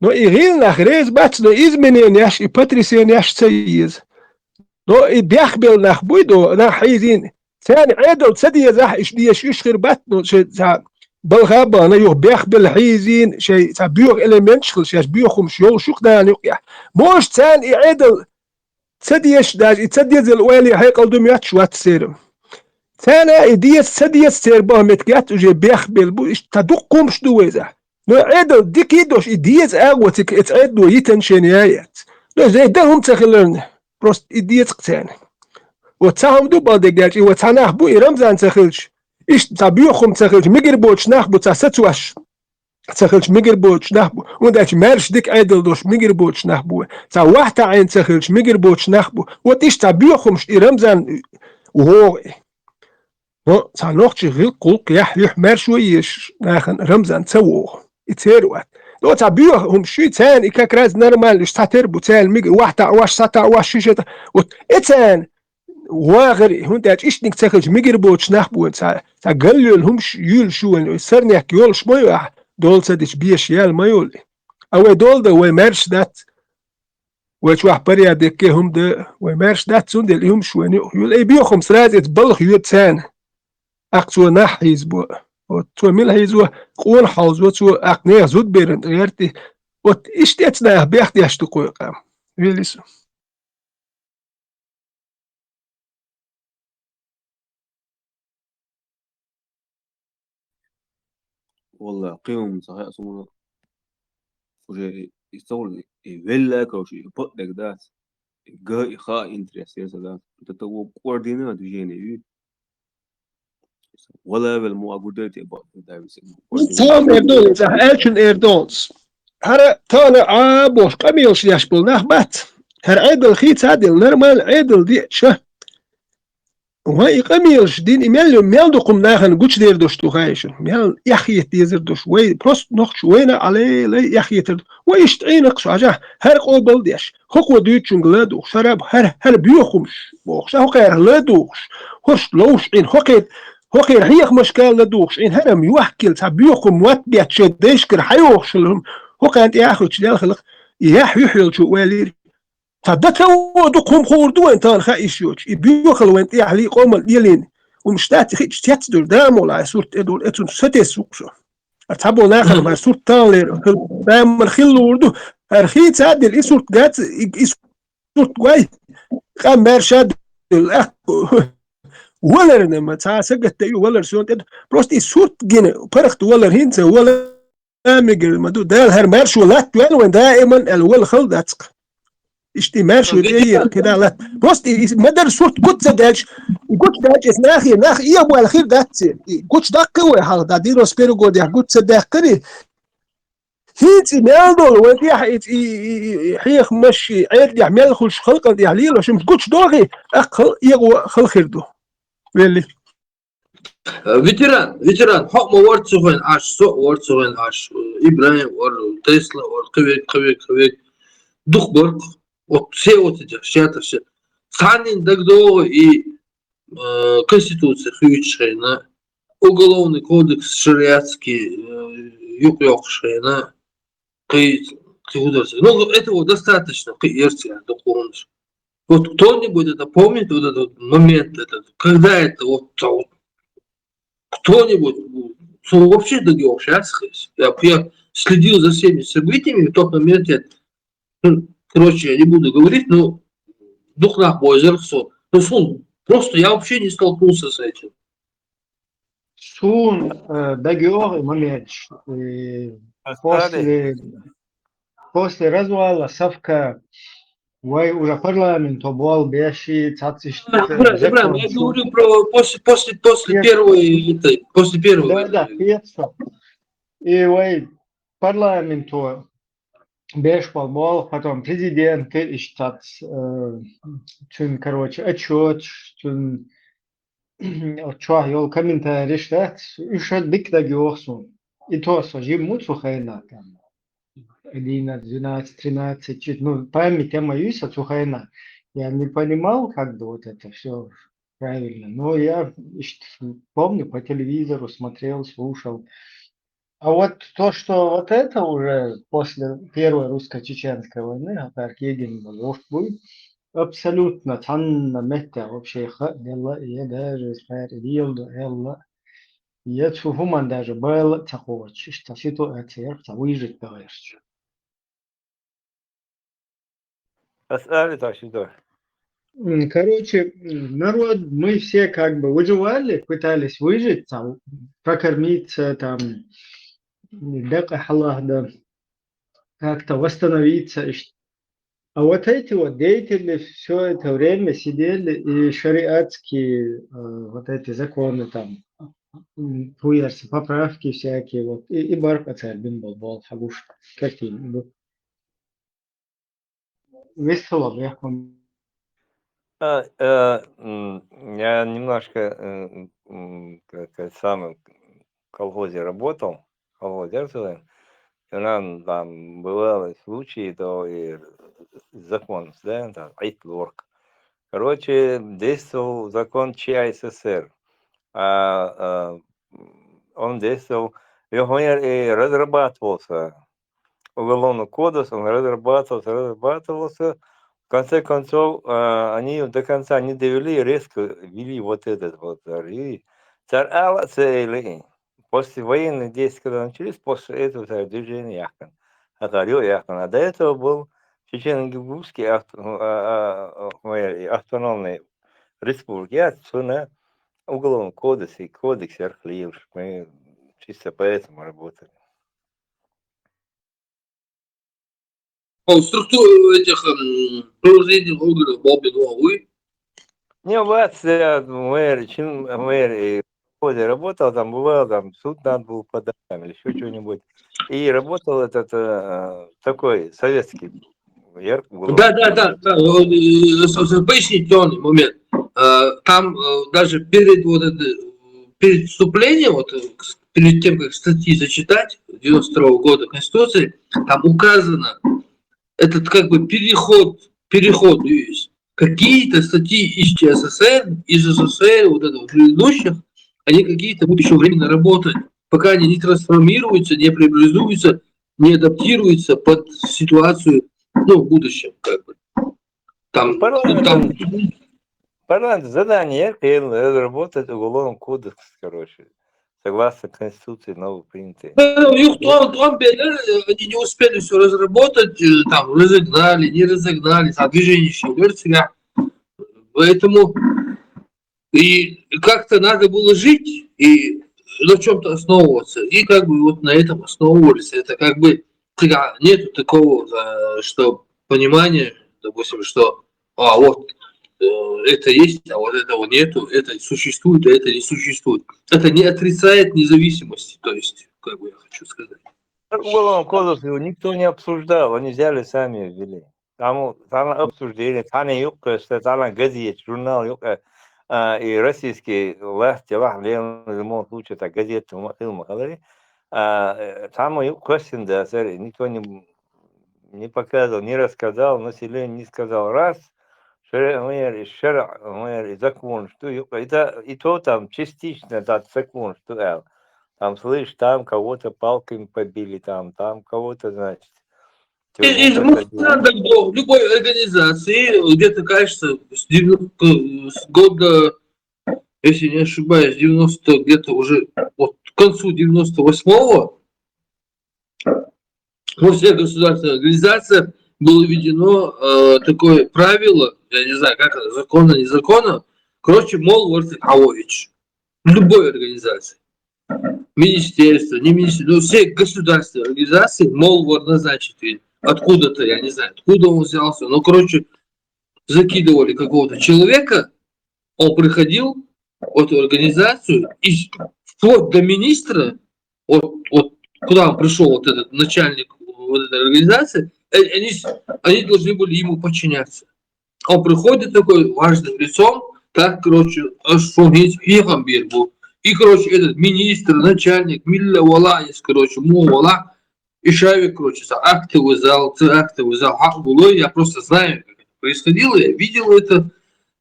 Но и гӀийла нах реза бац, но измененеш, и потрясенеш ца еза. Но и бехбелла нах буй до, нах хьийзийна. Царна Ӏедал ца дезахь, иштта дезаш уьш хир бац, но шайн цхьа балха а бахана, юха бехбелла хьийзийна, шайн цхьа боьха элементаш хила, шаьш боьха хӀумаш йолуш юха нана юкъехь. Может, царна и Ӏедал ца дезаш даже, и ца дезал ойла хьекъал ду моьттуш вац церан. Царна и деза, ца деза церан бахьа меттиг яц, уже бехбелла бу, иштта цхьа дуккха хӀумаш ду вайзахь. Но Ӏедал дика йидош, и деза агӀо цига эца Ӏедало йитан шен яй яц. Но зай дан хӀума ца хиларна, просто и деза-кх царна. Вот цхьа хӀума ду бала дерг аьлча, и вот цхьа нах бу, и Рамзан ца хилча, иштта цхьа боьха хӀума ца хилча, мегар боцуш нах бу, цхьа сацош ца хилча, мегар боцуш нах бу. ХӀунда аьлча маьрша дика Ӏедал долуш мегар боцуш нах бу вай. Цхьа вахтаӀийна ца хилча, мегар боцуш нах бу. Вот иштта цхьа боьха хӀумаш и Рамзан вогӀу и. Но цхьа нохчий гӀилкх-гӀуллакх яхь-юьхь маьршо езаш нахана Рамзан ца вогӀу. И церан вац. Но цхьа боьха хӀума шуьй, царна и как раз нормально, уьш цхьатера бу, царна мега вахтаӀош, сатаӀош, шиша тӀе. Вот и царна вагӀар, хӀунда аьлча иштаниг ца хилча, мегар боцуш нах бу вайн, цхьа, цхьа галлуьйла хӀумаш юьйлуш ю вайн, сарнехк йолуш ма ю ахь, дола ца дича, беша яьлла ма йолу. А вай дола дан, вай маьрша дац. Вай чохь порядок а, хӀума дан, вай маьрша дац, цундела и хӀумаш вайна юкъахь юьйлу. И боьха хӀума сразу эца балха йоьду царна. Аккха цо нах хьийзабо. Вот цо мила хьийзо, къона хьовзо цо, аккха нехан зудберан тӀе гӀерта и. Вот иштта эца наха бехдеш ду кхойкъам. Вели со. Валла, кхин хӀума ца хаьа суна. Уже и ца хуьлу, и велла а кхуьуш, и бакъдерг дац. И га, и хаа интерес ян ца дац. ТӀаккха вон кӀордийна движение ю. Вала а велла, ма а гурдайта и бакъдерг дац. Цхьа хӀума эр ду, иза аьллачун эр ду. ХӀара тахана а бохуш къамелаш деш болу нах бац. ХӀара Ӏедал хийца а делла, нормально Ӏедал деъча. Вай и къамелаш дина, и мел, мел дукха хӀума нахана гучудер долуш ду хаьий шуна. Мел эхь хета дезар долуш. Вай просто нохчо вайна а лай, лай эхь хетар ду. Вай иштта Ӏийна-кх шу, хьажахь, хӀара къобал деш. ХӀокхо дуьйцучуьнга ладугӀуш, хӀара, хӀара, хӀара боьха хӀумаш бохуш, хӀокхарах ладугӀуш, хӀорш ловш Ӏийна, хӀокхе-, хӀокхеран хьехамашка ладугӀуш Ӏийна, хӀара-м йохкийла цхьа боьха хӀума мотт бетташ шайн дайшкара хьайохуш хӀума, хӀокхарна тӀе а хуьттуш лелхалах, и яхь юьхь йолчо ойла йира. Цхьа дан ца во дукха хӀума хуур ду вайн тахана хаьа йиш йоцуш. И боьхалла вайн тӀехьлий къоман лелийна. ХӀумаш дац, и хиъча цецдуьйр, да а молу, хьайн сурт тӀе дуьйр, эцунна сатесса ву-кх со. ХӀара цхьаболу нахана хӀара сурт таханлера, хӀара хилла луур ду. ХӀара хийца а делла, и сурт гац, и, и сурт гой, къам маьрша а делла, аккха валарна ма, цхьа сагатдан ю валар сона тӀе ду. Просто и сурт гина, паргӀат валар хӀинца вала а мегар ма ду. Дала хӀара маьршо латтавойла вайн даиман аьлла, вала хала дац-кх. Иштта и маьршо тӀе а ера, кхидӀа а латта. Просто и, и ма-дарра сурт гучу ца даьлча, и гучу даьлча, иза нахе, нах эгӀабойла хир дац церан. И гучудаккхи вай хьалха, дӀа девяносто первый годехь гучу ца даьккхира. ХӀинца и мел долу вайн тӀехь и, и, и, и, и хьехамаш, и Ӏедалехь мел хуьлуш халкъана тӀехь лелош, хӀумаш гучудохий, тӀаккха хала эгӀо хала хир ду. Велли. Ветеран, ветеран, хьо а ма вара цу хенахь Ӏаш, со а вара цу хенахь Ӏаш, ИбрахӀим вара, Тесла вара, кхин верг, кхин верг, кхин верг. Дукха бара-кх, вот все вот эти, шаташ. Цхьаннена дагадогӀу и э, Конституция хуьйцуш хилча, Уголовный кодекс шариатский, э, юкъ йоккхуш хилча, кхы, кхы хӀун дар. Ну, этого достаточно, кхы ярца дукха хӀуманаш. Вот кто-нибудь это помнит, вот этот момент, этот, когда это вот, вот кто-нибудь, ну, вообще дагайоагӀаш яц хьа из? Я, я следил за всеми событиями в тот момент, я, ну, короче, я не буду говорить, но дукха нах бовзар хьа сона. Ну, сона, просто я вообще не столкнулся с этим. Сона, э, дагайоагӀа и моменташ. И после, после развала Совка вай уже парламенто болх беш, цхьацца иштта... Ибрагим, Ибрагим, я говорю про после, после, после первой, этой, после первой войны. Да, да, кхеташ со. И вай парламенто беш бола болх, потом президент иштта цхьацца, э, цун, короче, отчёташ, цун чохь йолу комментареш дац, уьш а дика дагайоагӀа суна. И то со жима ву цу хенахь там. Одиннадцать, двенадцать, тринадцать, чуть, ну, память ма юй сан цу хенахь. Я не понимал, как бы, вот это всё правильно. Но я, иштта, помню, по телевизору смотрел, слушал. А вот то, что вот это уже после Первой русско-чеченской войны, хӀокхара кегийна болу вовшахкуьй, абсолютно цхьанна меттехь вообще хаделла, я даже цара леладо аьлла, я цу хӀуманна даже бала а ца кхочуш, иштта ситуация яра, цхьа выжить ца гӀерташ. Ас али так что. М, короче, м, народ, мы все как бы выживали, пытались выжить, там, прокормиться, там, декъа хьалахь да, как-то восстановиться, иштта. А вот эти вот деятели всё это время сидели и шариатские, э, вот эти законы там, м, пуярса поправки всякие, вот, и, и баркъа цара бина болу болу хьагуш картина. Весело, я вам. А, э, м, я немножко, э, м, как это самое, в колхозе работал, в колхозе, и у нас там бывали случаи, то и закон, да, там, айт лорк. Короче, действовал закон Ч А С С Р. А, а, он действовал, и он и разрабатывался. Уголовный кодекс, он разрабатывался, разрабатывался. В конце концов, а, они его до конца не довели, резко ввели вот этот вот. И цара ала ца элира. После военных действий, когда начались, после этого цара движение яьккхина. А цара йо яьккхина. А до этого был Чечено-Ингушский авт-, а, а, а, ой, автономный республика. Я цуьнан уголовный кодекс и кодекс ярх лиевш. Мы чисто поэтому работали. О, структуру этих, м, правоохранительных органов бал бина ву? Не, вот, э, мэр, чин, мэр, и в колхозе работал, там бывало, там суд надо было подать, там, или ещё что-нибудь. И работал этот, э, такой советский ярк был. Да, да, да, да, вот, э, собственно, поясните тот момент. Э, там, э, даже перед вот это, перед вступлением, вот, э, к-, перед тем, как статьи зачитать, девяносто второго года Конституции, там указано, этот как бы переход, переход есть. Какие-то статьи из Ч А С С Р, из С С Р, вот это вот предыдущих, они какие-то будут ещё временно работать, пока они не трансформируются, не преобразуются, не адаптируются под ситуацию, ну, в будущем, как бы. Там, ну, там Парламент задание, э, разработать уголовный кодекс, короче, согласно Конституции новопринятой. Да, ну, их там, там, э, они не успели всё разработать, э, там, разогнали, не разогнали, там, движение ещё вертится. Поэтому и как-то надо было жить, и на чём-то основываться. И как бы вот на этом основывались. Это как бы, когда нету такого, э, что понимания, допустим, что, а, вот, э, это есть, а вот этого нету, это существует, а это не существует. Это не отрицает независимости, то есть, как бы я хочу сказать. Уголовный кодекс его никто не обсуждал, они взяли сами и ввели. Цхьаммо, цхьана обсуждение, цхьана юккъе, цхьана газет, журнал юккъе, а, и российский власть, лахь лела, в любом случае, так газет хила ма хилари. А, э, цхьаммо юккъе хӀоьттина да, церан никто не, не показывал, не рассказал, население не сказал. Раз, Шера-, гьуяр и шера-, гьуяр и закон, что ю-, это, и то там частично этот закон, что, э, там, слышь, там кого-то палками побили, там, там кого-то, значит, Из, из тюрьму посадили. Мусульман, да, любой организации, где-то, кажется, с, девяно- с года, если не ошибаюсь, девяносто, где-то уже вот к концу девяносто восьмого, во всех государственных организациях было введено э, такое правило, я не знаю, как это, законно, незаконно, короче, мол, вот это, любой организации, министерство, не министерство, но все государственные организации, мол, вот назначит, откуда-то, я не знаю, откуда он взялся, но, короче, закидывали какого-то человека, он приходил в эту организацию, и вплоть до министра, вот, вот куда он пришел, вот этот начальник вот этой организации, э, они, с- они должны были ему подчиняться. Он приходит такой важным лицом, так, короче, а что, не, не хамбир был. И, короче, этот министр, начальник, милла вала есть, короче, му вала, и шавик, короче, са актовый зал, ц актовый зал, хак булой, я просто знаю, как это происходило, я видел это,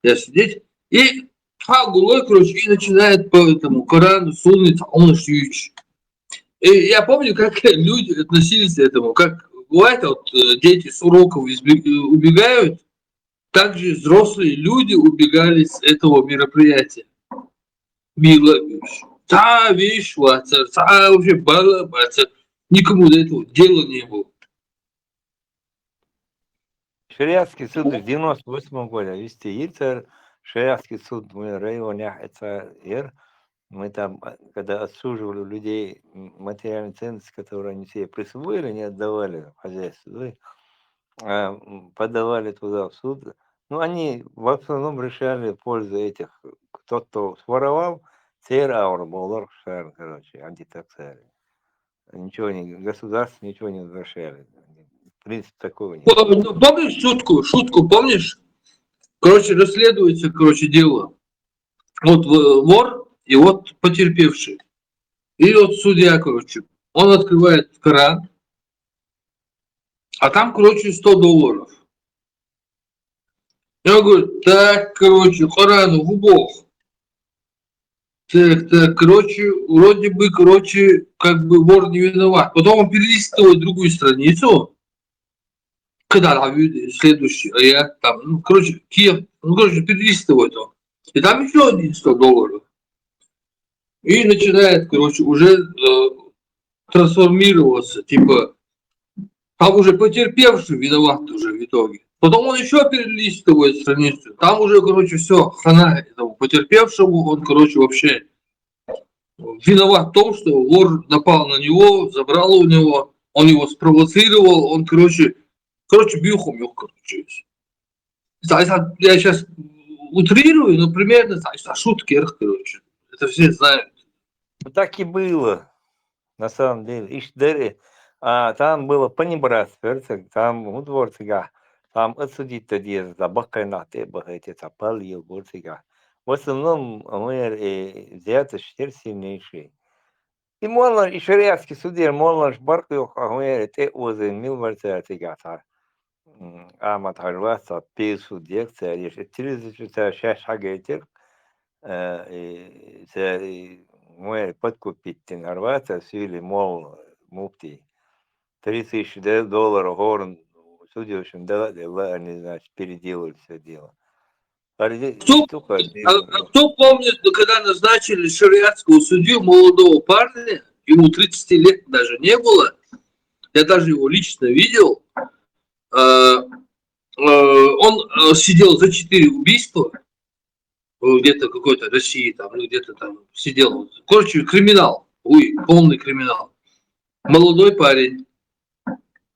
я свидетель. И хак булой, короче, и начинает по этому Корану, Сунне, он ш- И я помню, как люди относились к этому, как бывает, вот э, дети с уроков избе- э, убегают, также взрослые люди убегали с этого мероприятия. Мило, та вещь, вацар, та вообще бала, вацар. Никому до этого дела не было. Шариатский суд с девяносто восьмого года. Вести Ицер, шариатский суд в моем районе, это ер. Мы там, а, когда отсуживали у людей м, материальные ценности, которые они себе присвоили, не отдавали в хозяйство, да, а, м, подавали туда в суд. Ну, они в основном решали в пользу этих. Тот, кто своровал, цер аур болар, короче, антитаксарий. Ничего не, государство ничего не возвращали. Принцип такого нет. Пом- ну, Помнишь шутку? Шутку помнишь? Короче, расследуется, короче, дело. Вот в- вор и вот потерпевший. И вот судья, короче, он открывает Коран, а там, короче, сто долларов. Я говорю, так, короче, Коран, губох. Так, так, короче, вроде бы, короче, как бы вор не виноват. Потом он перелистывает другую страницу, когда там видит следующий аят, там, ну, короче, киев, ну, короче, перелистывает он. И там еще один сто долларов. И начинает, короче, уже э, трансформироваться, типа, там уже потерпевший виноват уже в итоге. Потом он еще перелистывает страницу, там уже, короче, все, хана этому потерпевшему, он, короче, вообще виноват в том, что вор напал на него, забрал у него, он его спровоцировал, он, короче, короче, бюхом, короче. Са- са- Я сейчас утрирую, но примерно са- са- шутки, короче. Это все знают. Ну, так и было, на самом деле. Иш дери, а, там было понебратство, там удворцыга, там отсудить-то деза, бакайна те бахайте, та палил борцыга. В основном, гьуяр, э, взятость сильнейший. И молла, и шариатский судья молла, баркы ёх, а гьуяр, те озы мил варцатыга та. М, Ахмад Харваса, песу декция, еш тридцать часа шаш хагетер, э, и, зе, и, мой подкупить тен Харваса, сюли мол, муфти. Три тысячи де- долларов горн, судьёшин дала, дела, они, значит, переделали все дело. Пари- Кто, только а, а кто помнит, ну, когда назначили шариатского судью, молодого парня, ему тридцати лет даже не было, я даже его лично видел, э, э, он э, сидел за четыре убийства, э, где-то какой-то России, там, ну, где-то там сидел. Короче, криминал, ой, полный криминал. Молодой парень.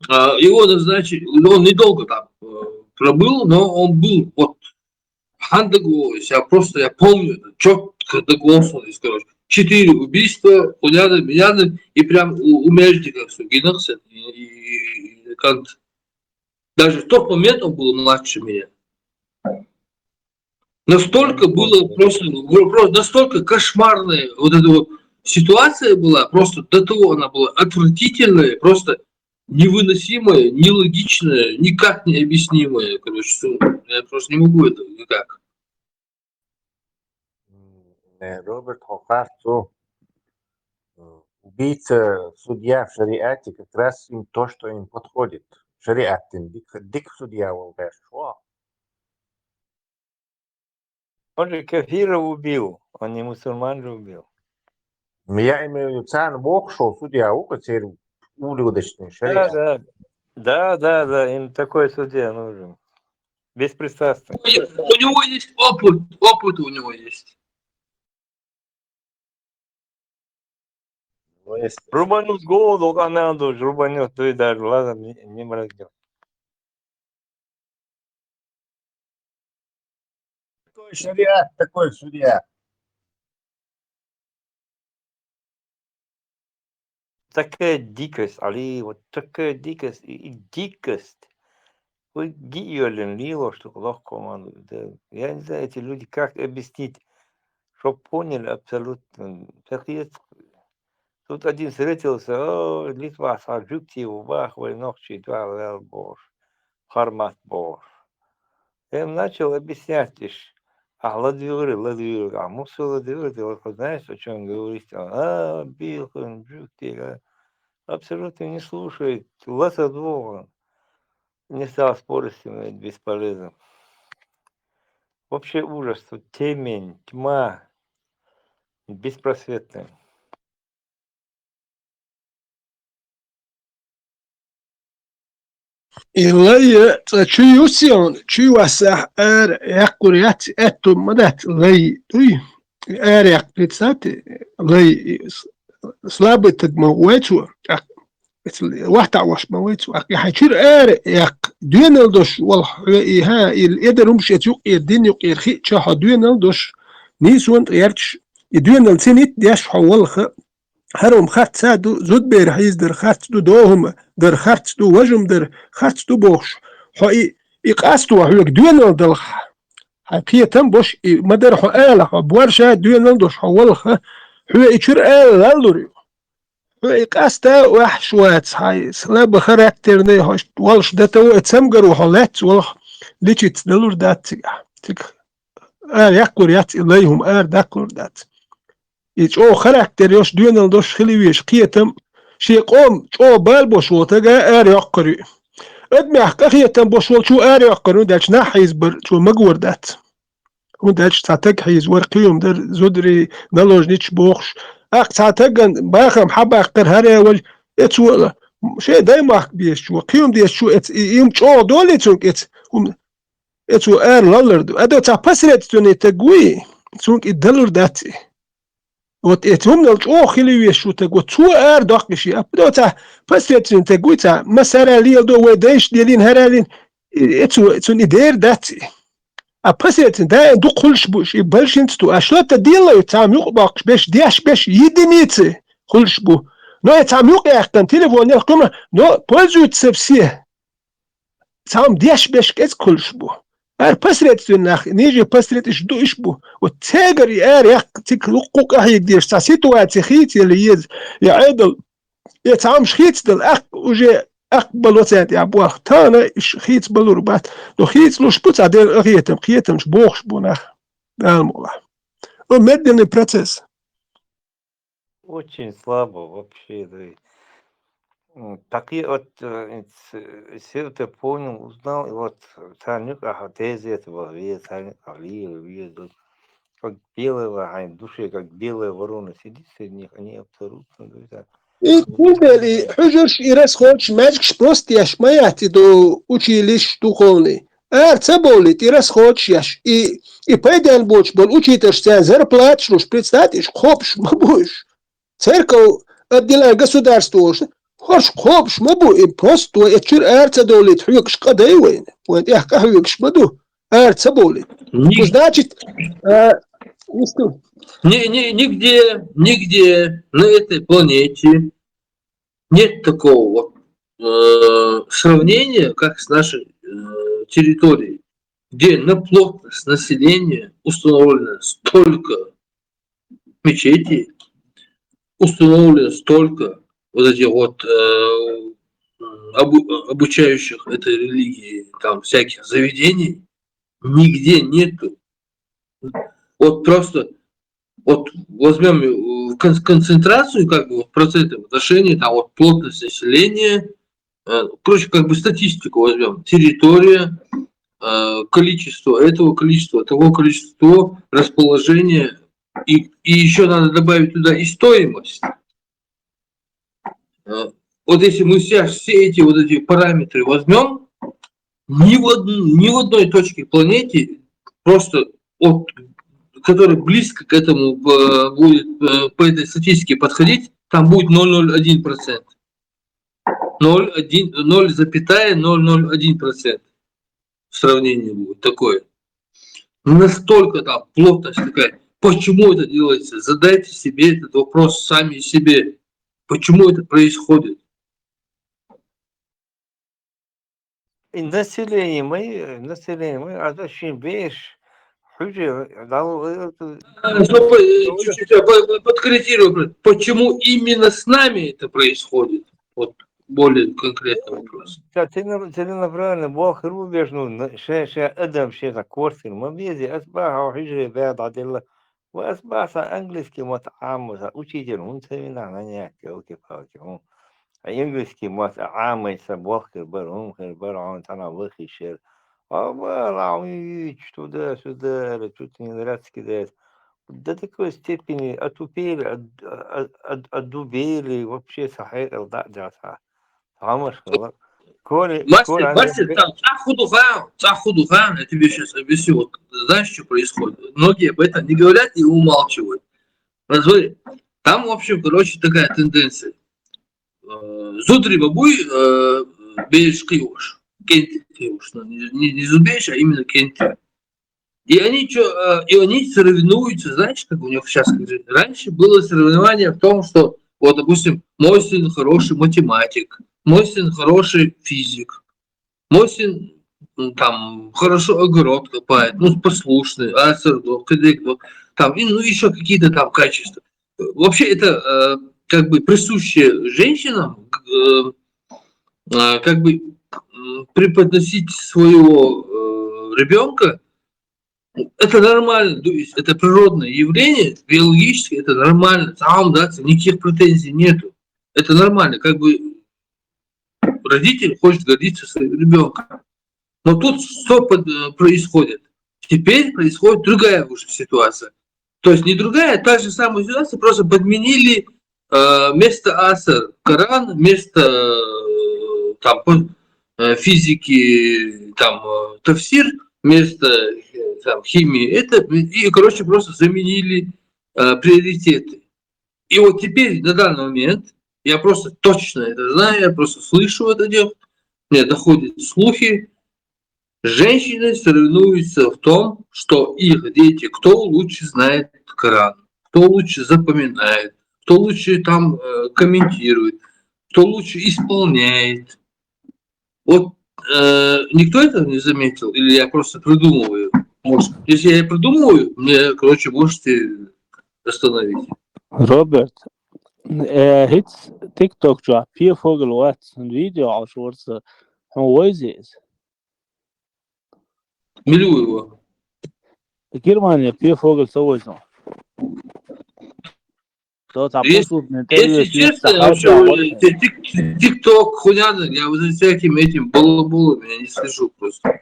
А, Его назначили, он недолго там э, пробыл, но он был вот хандагу, я просто, я помню, четко до голоса, короче. Четыре убийства, хуяды, мияды, и прям у, у Междика, и, и, и Кант. Даже в тот момент он был младше меня. Настолько было просто, просто настолько кошмарная вот эта вот ситуация была, просто до того она была отвратительная, просто невыносимое, нелогичное, никак не объяснимое. Короче, всё, я просто не могу это никак. Э, Роберт, хӀокхар цу, э, убийца судья в шариате как раз им то, что им подходит. Шариатдин дик, дик судья волга шо. Он же кафиров убил, он не мусульман же убил. Я имею в виду, царна вокхо судья у, церан улюдочный Да, шариат. Да, да, да, да, им такой судья нужен. Беспристрастный. У него есть опыт, опыт у него есть. Ну, если Рубануть голову, она душ, рубанет, то и даже, ладно, не, не моргнет. Такой шариат, такой судья. Такая дикость, Али, вот такая дикость и, и дикость. Вы гиёлин лило, что плохо командует. Да. Я не знаю, эти люди, как объяснить, чтоб поняли абсолютно. Так есть, тут один встретился, о, Литва, Саджук, Тиву, Бах, Войнохчи, два, Вел, Бош, Хармат, Бош. Я им начал объяснять, ишь, а, ладвигры, ладвигры, а мусор ладвигры, ты вот знаешь, о чем говорить? А, Билхан, Джук, ты, а, абсолютно не слушает, ласа двух. Не стал спорить с ним, это бесполезно. Вообще ужас, тут темень, тьма, беспросветная. Илла я цӀа чу юсион, чу юсахь ара яккхур яц, аьтту ма дац лай дуй. Ара яккхур яц, лай, и с-, слабый таг ма вай цо, а, эцал вахтаӀ вош ма вай цо. А, хьай чуьра ара яккха, доьнал дош валахь хьо и, хьа, и эдар хӀумаш эца юкъера, дин юкъера хиъча хьо доьнал дош, нийсонна тӀаерчаш, и доьнал цинит деш хьо валахь, хӀара хӀума харц ду, зудбер хьийзадар харц ду, дохӀума дар харц ду, важум дар харц ду бохуш, хьо и, и къасто хьоьга доьнал далахь. Хьайн кхетам бош и ма дара хьо ала, хьо борша доьнал дош хьо валахь, хьоьга и чуьра ала лаллур ю. Хьоьга и къаста ваьхьаш вац, хьайн слабый характерный хьо валаш дата ву, и цамгар ву хьо лаьцна валахь, личица далур дац цига. Цига ара яккхур яц и лай хӀума, ара даккхалур дац. И чӀогӀа характер йолуш, доьнал дош хила везаш, кхетам, шен къоман чӀогӀа бала бош волу тага ара йоккхур ю. Адамех къахетам бош волчо ара йоккхур ю, даьлча нах хьийзабар цо магор дац. ХӀунда аьлча цхьа таг хьийзавар, кхин хӀума дар, зударий, наложничаш бохуш. Аккха цхьа таган бахам хьабаккхар хӀара а валла, эцо а, шен даймахка безачо, кхин хӀума дезачо, эц-, и, и хӀума чӀогӀа долий цунга эца хӀума? Эцо ара лаллар ду. Ада цхьа посредственный таг вуй, цунга и далур дац и. Вот эца хӀуманал чӀогӀа хила везаш ву таг, вот цо ара доккхуш и. Апа до цхьа посредственный таг вуй, цхьа масара леладо, вай дайша лелийна, хӀара лин, и, эцо, цунна и дер дац и. А посредственный даим дукха хуьлуш бу, и большинство. А что-то делают, цхьа хӀума юкъа боккхуш берш, деш берш, единицы хуьлуш бу. Но и цхьа хӀума юкъа яьккхина, телефон яьккхина, но пользуются все. Цхьа хӀума деш берш кӀезиг хуьлуш бу. Ара посредственный нах, ниже посредственный ду иш бу. Вот цигара и ара яккха цига луккху къахьега дезаш, цхьа ситуация хийца яла еза, я Ӏедал, я цхьа хӀумаш хийцадала, аккха уже, аккха бало царна тӀехь боху. Тахана иш хийца балур бац. Но хийцалуш бу цхьа дерриг къахетам, кхетамаш бохуш бу нах. Дала мукъ лахь. О, медленный процесс. Очень слабо вообще, да. М, такие вот, э, с-, всё это понял, узнал, и вот царник, ага, тезет во главе, царник, а, левый, левый, как белая, ага, в душе, как белая ворона сидит среди них, они абсолютно, да, это И кхин бели, хьуьжарш и расходаш маьжгаш просто еш ма яц и до училищ духовный. Ара ца бовлий, и расходаш еш, и, и пайден боцуш болу учителаш царна зарплаташ луш, представьте, иш кхобуш ма бу иш. Церков отделяет государство, хӀорш кхобуш ма бу, и просто вай эцу чуьра ара ца довлийта хьоьгуш къа дай вайна. Вайн тӀехь къа хьоьгуш ма ду, ара ца бовлийта. Ни- Ну, значит, а, ну что? Ни- ни- нигде, нигде на этой планете нет такого вот, э, сравнения, как с нашей, э, территорией, где на плотность населения установлено столько мечетей, установлено столько вот этих вот, э, обу- обучающих этой религии, там всяких заведений, нигде нету. Вот просто, вот возьмем концентрацию, как бы, вот, проценты в отношении, там, вот, плотность населения, э, короче, как бы, статистику возьмем, территория, э, количество этого, количество того, количество того, расположение, и, и еще надо добавить туда и стоимость. Э, вот если мы все, все эти вот эти параметры возьмем, ни в, од- ни в одной точке планете, просто от, который близко к этому, э, будет, э, по этой статистике подходить, там будет ноль ноль один процент. Ноль один, ноль запятая ноль ноль один процент в сравнении будет такое. Настолько там плотность такая. Почему это делается? Задайте себе этот вопрос сами себе. Почему это происходит? Население мы, население мы, а то шин беш, хуже, дало, Чтобы, э, чуть-чуть, э, по- по- подкорректировать. Почему именно с нами это происходит? Вот более конкретный вопрос. Целенаправленно, бо хру беш, ну, ше, ше, адам, ше, за квартир, мы бези, асбаха, хуже, бед, адилла. Ва асбаха английский мат ам, за учитель, он семена на не, окей, окей, окей. А английский мат ам, это бо хер бар, он хер бар, он тана выхи шер. А ва ла, ич, туда-сюда, тут не нравится кидает. До такой степени отупели, од- од- од- одубели, вообще сахай да джаса. Хамаш хала. Коли, Мастер, мастер, там, цахуду хам, цахуду хам, я тебе сейчас объясню. Вот, знаешь, что происходит? Многие об этом не говорят и умалчивают. Вот смотри, там, в общем, короче, такая тенденция. Э, Зудри бабуй, э, беш киош, кенти киош, ну, не, не, не зубеш, а именно кенти. И они что, и они соревнуются, знаешь, как у них сейчас, раньше было соревнование в том, что, вот, допустим, мой сын хороший математик, мой сын хороший физик, мой сын, м, там, хорошо огород копает, ну, послушный, асердо, кедекдо, там, и, ну, еще какие-то там качества. Вообще это, э, как бы присуще женщинам, э, э, как бы, м, преподносить своего, э, ребенка, это нормально, то есть это природное явление, биологически это нормально, там, да, никаких претензий нету. Это нормально, как бы родитель хочет гордиться своим ребенком. Но тут что под- э, происходит? Теперь происходит другая уже ситуация. То есть не другая, та же самая ситуация, просто подменили, э, место асер Коран, место, э, там, по- э, физики, там, э, тафсир, место, э, там, химии, это, и, короче, просто заменили, э, приоритеты. И вот теперь, на данный момент, я просто точно это знаю, я просто слышу это дело, мне доходят слухи, женщины соревнуются в том, что их дети, кто лучше знает Коран, кто лучше запоминает, кто лучше там, э, комментирует, кто лучше исполняет. Вот, э, никто этого не заметил, или я просто придумываю? Может, если я придумываю, мне, короче, можете остановить. Роберт, э, хӀинца TikTok чу Пия Фогель вац, видео Ӏаш варца, хьо вайзе иза? Мила ву его? Германия Пия Фогель ца вайза. То цхьа Если- послушный Если тӀе честно, вешта вообще, хьал вот, те- тик- TikTok, хуйня, я вот за всяким этим балаболом, я не слежу просто.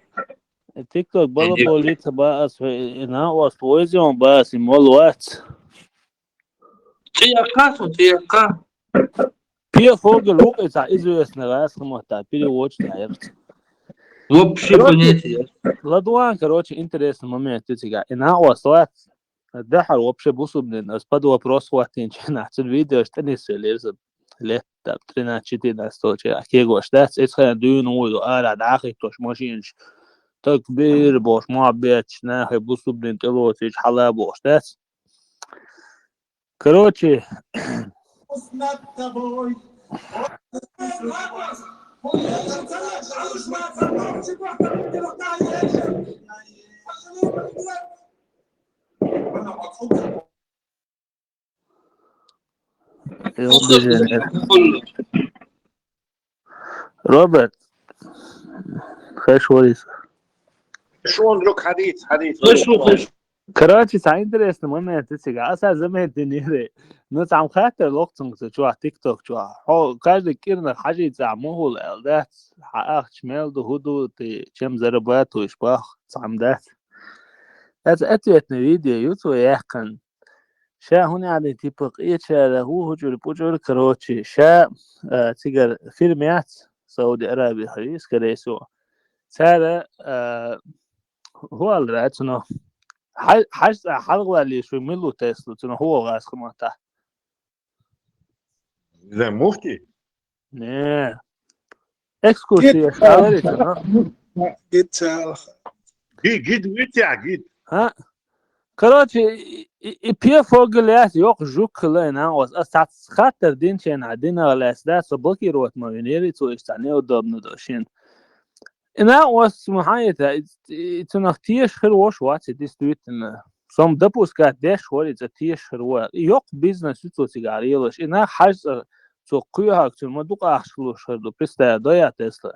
TikTok балаболица баас, и на вас вайза баас, и мол вац. Ты я касу, ты я ка. Пия Фогель вукъица известный раз, хӀама, переводчик, наверное. Вообще Короче, понятия. Ладуан, короче, интересный момент у тебя. И на вас вац. Дахьар вообще бусубнин, ас под вопрос хватин чена, цун видео что не селеза. Лет там тринадцать-четырнадцать столча, а кегош дац, эцхайна дуйна уйду, ара дахи тош машинаш. Такбир бош, муаббетш, нахи бусубнин тӀелоцич хьала бош дац. Короче, и он движение. Роберт, хеш варис. Шун лук хадис, хадис. Хеш, хеш. Короче, цхьа интересный момент цига. Аса заметинийра. Ну, цхьам хаттар лохцунг цу чуа, TikTok чуа. Хо, каждый кирна хажи ца мухул эл дац. Ха ахч мел ду худу ты чем зарабатываешь бах, цхьам дац. Дац ответный видео, ю цу яхкан. Ша хӀун яъни, типа, къечара хӀу хӀучӀур-пӀучӀур, короче, ша, э, цигара фирма яц, Сауди Араби хӀари, скорее всего. Цара, э, хӀу алра цуно. Хьаж-, хьаж цӀа хьалгӀалли шуй милу Тесла, цуно хӀу гӀаз хӀамата. Иза муфти? Не. Экскурсия шалари цуно. Гид цалха. Ги-, гид витя, гид. А? Короче, и, и, и пе фогель яс йокъ жук хилай на ос. Ас тац хаттар дин чен а дин а лес да, со блокировать ма винери, цо ишта неудобно дошин. И на ос мухайта, и, и цунах теш хир вош вац, и действительно. Сом допускать деш хори, ца теш хир ва. И йокъ бизнес, и цо цигарилаш. И на хаж цо куйхак, цун ма дукъ ахшлуш хир ду, представь, доя Тесла.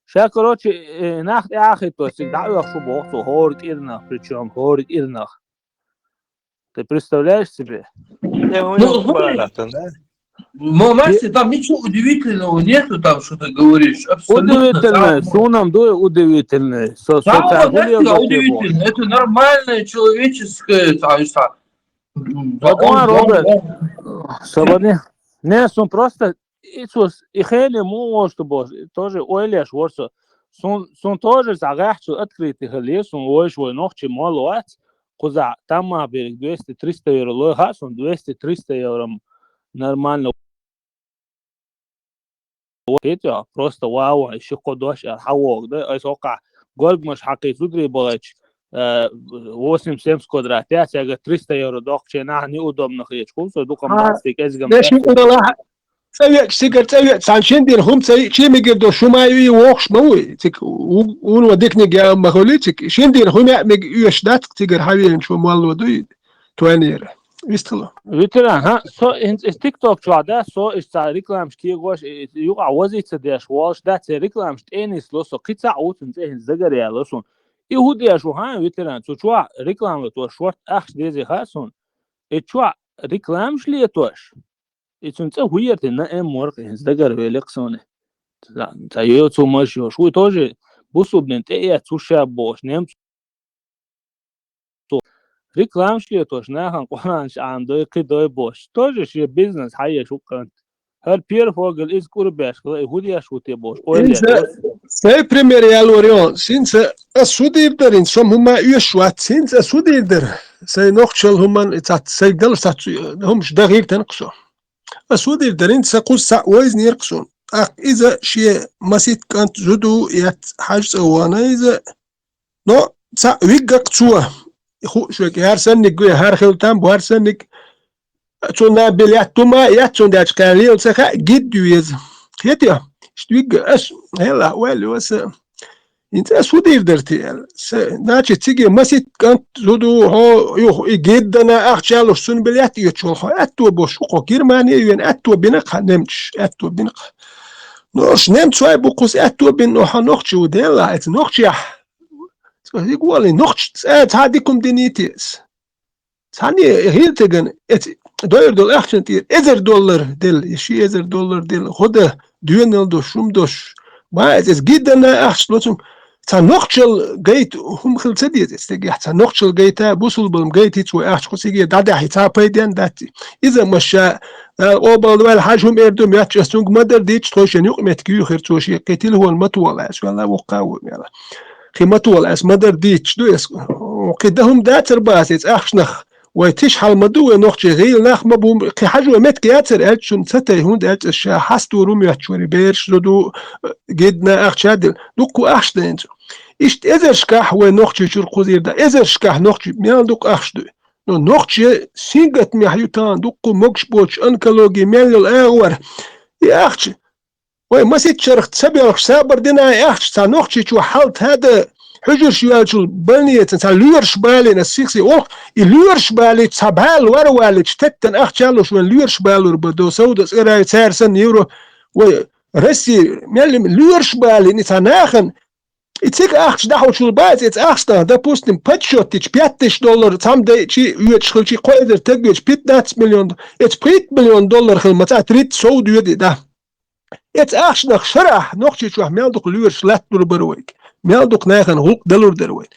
Ша, короче, э, нах тӀе ахи, то есть, да, я шо боху, хор кирнах, причём хор кирнах. Ты представляешь себе? Ну, смотри, Мо-, Макси, там ничего удивительного нету, там что ты говоришь. Абсолютно. Удивительное, там сунам дуй удивительное. Со, со там вот это удивительно. Это нормальное человеческое, там, что, м, Ладно, он, Роберт. Он, он. Свободный. Не, сон просто Ицус, и хене му вошта бос, тоже ойлеш ворсо. Сун, сун тоже загахчу открытый хали, сун войш вой нохчи мол вац, куза тамма берег двести-триста евро лой ха, сун двести-триста евро нормально. Хетя, просто вау, и шико дождь, а хавог, да, ай сока, горгмаш хакы судри балач, э, восемь-семь квадрат, я сега триста евро дохче, на, неудобно хечку, со духом А, бастик, эзгам. Деши удала, Цавек, сигар цавек, сан шиндир хум цай, чи мигир до шумай и вохш ма уй, цик, у, ун ва дикни гя ма холи, цик, шиндир хум я миг юш дат, цигар хавиен чу мал ва дуй, туанир. Вистало. Витера, ха, со, ин, из TikTok чуа, да, со, из ца рекламш ки гош, и, и, юга возица деш, волш, да, це рекламш, теннис лосо, кица утун, це хин загаря лосун. И худеш, ха, витера, цу чуа реклама то шорт, ахш, дези ха, сун. И чуа рекламш летош. И цун цӀе гӀуерти на эм моркъ, хӀинца дагар великъ сони. Ца, ца йо цу маш йош. Ху тоже бусубнин тӀе я цу ша бош, немцу. Реклам шле тош, нахан Къуръан шаам дой, кхы дой бош. Тоже ше бизнес хьаеш хӀу кӀант. ХӀар пер фогал из кӀурбеш хила, и хӀу деш хӀу те бош. Ойла Инца, сай пример ял варион. Синца ас хӀу дир дарин, сом хӀума оьш вац. Синца ас хӀу дир дар. Сай нохчал хӀуман, и цац, сай дал сац, хӀумш дагӀир танкъ со. Ас хӀу дир дарин, са кхус саъ вайз ниркъ сун. ТӀаккха иза ше масит кӀант зуду яц хьаж цӀа вана иза. Но цаъ виггакъ цо. Ху шуйк, хӀар санник гуя, хӀар хил там, бу хӀар санник. Цо на билет тума, яц цун дач калил ца ха, гид веза. Хетя, ишт вигга ас, хела, вали васа. Инца судир дарти аьлла. Се, значит, циге масит кӀант зуду хьо, юх, и гиддана ахчалуш сун билет йочул хьо. Аьтто бош хьо Германия вен, аьтто бина кха немч, аьтто бина кха. Нош немц вай бу кхус аьтто бин, но хьо нохчи у дела, эц нохчи ях. Цо хиг вали нохч, ца, ца дикум динитис. Цхьанне хӀинтаган эц дойр долу ахчан тӀера эзар доллар делла, я ши эзар доллар делла, гӀо дан, доьнал дош, шум дош. Ма эц, эц гиддана ахча лоцун, цхьа нохчал гайта хӀума хила ца деза, эц дагахь цхьа нохчал гайта, бусулбалам гайта, хӀиц вай ахча кху циге дӀадахьи, цхьа пайден дац. Иза ма ша, Дала къобал ваьлла, хьажа хӀума эр ду, моьттуш ас цунга ма-дарра дийча, тхойшен юкъаметтиг юьйхира цо шен, кхин телефон ма тола, ас ваьлла воккха а ву мела. Кхин ма тола, ас ма-дарра дийча ду, ас кхин дан хӀума дацар бац, эц ахчанах. Вай тиш хьал ма ду, вай нохчий гӀийла нах ма бу, кхин хьажо меттиг яцар аьлча, шуна ца тай, хӀунда аьлча ша хьастур ву моьттуш вари, бераш зо ду, гидна ахча дил, дуккху ахча дайна цо. Иштта эзаршкахь вай нохчий чуьра кхузийр да, эзаршкахь нохчий мел дукха ахча дуй. Но нохчий сингаттамехь ю тахана дуккху могуш боцуш онкологи мел йолу агӀор. И ахча, вай маситта чарх ца белхаш сабар дина и ахча, цхьа нохчий чу хьал тада, хьуьжарш йоьлчул больницан цхьа лоьраш балийна, сихсе олх, и лоьраш балийча цхьа бӀаьл вара валлича, теттан ахча луш вайн лоьраш балур ба до, савда цӀарай, цара санна евро, вай Россия, мел лоьраш балийна цхьа нахана, и цига ахча дӀахьочул бац, эца ахча, допустим, подсчёт дича, пять тысяч доллар цхьаммо дайчи, оьцуш хилчи, кхо эзар таг веча, пятнадцать миллион, эца пхийтта миллион доллар хила ма цхьа, тридцать сов доьду, да. Эца ахчанах шарахь Нохчийчохь мел дукха лоьраш латталур бара вайга, мел дукха нахана гӀуллакх далур дара вайна.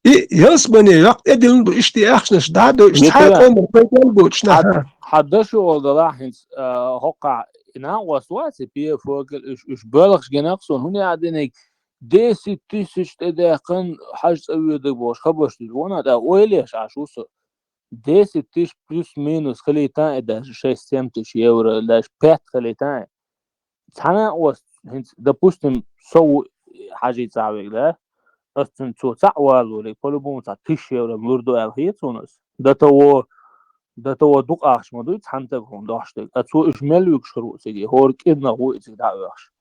И ялсамане йоккха тӀедиллина ду, иштта ахчанаш дӀа а дойуш, цхьа а къомах пайда боцуш нах. Хьан дашо олу далахь хӀинца, а, хӀокхахь и накъост вац, и пе фокал, уьш, уьш боьлхуш гинарх суна, хӀунда аьлла динарг десять тысяч тӀедаьккхина хьажа цӀа воьдург бохуш, хабарш дуьйцуш ву, тӀаккха ойла еш Ӏаш ву со. Десять тысяч плюс-минус хилийта а, и даже шесть-семь тысяч евро, даже пять хилийта а. Цхьана а оцу, хӀинца, допустим, со ву хьажий цӀа вега, да? Ас цуьнан цо цхьаъ валалур ву, по-любому цхьа тысяча евро лур ду аьлла хета суна ас. До того, до того дукха ахча ма дуй цхьана стага хьуна дохьуш дерг. А цо уьш мел вуьгуш хир ву цига, хӀора кӀирнах ву и цига дӀа а оьхуш.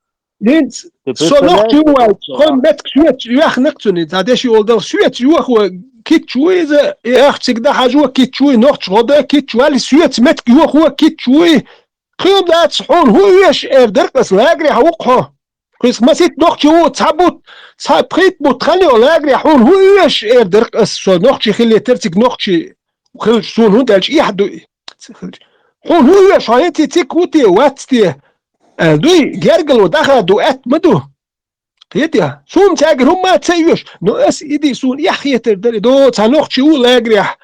ХӀинца со нохчи ву аьлла, тхо меттиг соьца йоьхна-кх цунна, цхьа деши олу дала соьца йохо кийча ву иза, и ахча цига дӀахьажо кийча ву, и нохча гӀо до кийча ву аьлла, соьца меттиг йохо кийча ву и. Кхин дац, хьуна хӀун оьшу эр дара-кх ас, лагерехь ву-кх хьо. Кхуьнца масийтта нохчи ву, цхьа бутт, цхьа пхийтта бутт хан йо лагерехь, хьуна хӀун оьшу эр дара-кх ас, со нохчи хилийтар цига нохчи хилча, суна хӀунда аьлча эхь ду и. Хьуна хӀун оьшу, хьо хӀинца цига ву те, вац те? Аьлла дуй, гергало даха ду, атта ма ду. Кхетий? Суна цаьргара хӀумма а ца оьшу, но ас и ди суна эхь хетар дара, и до цхьа нохчи ву лагерехь,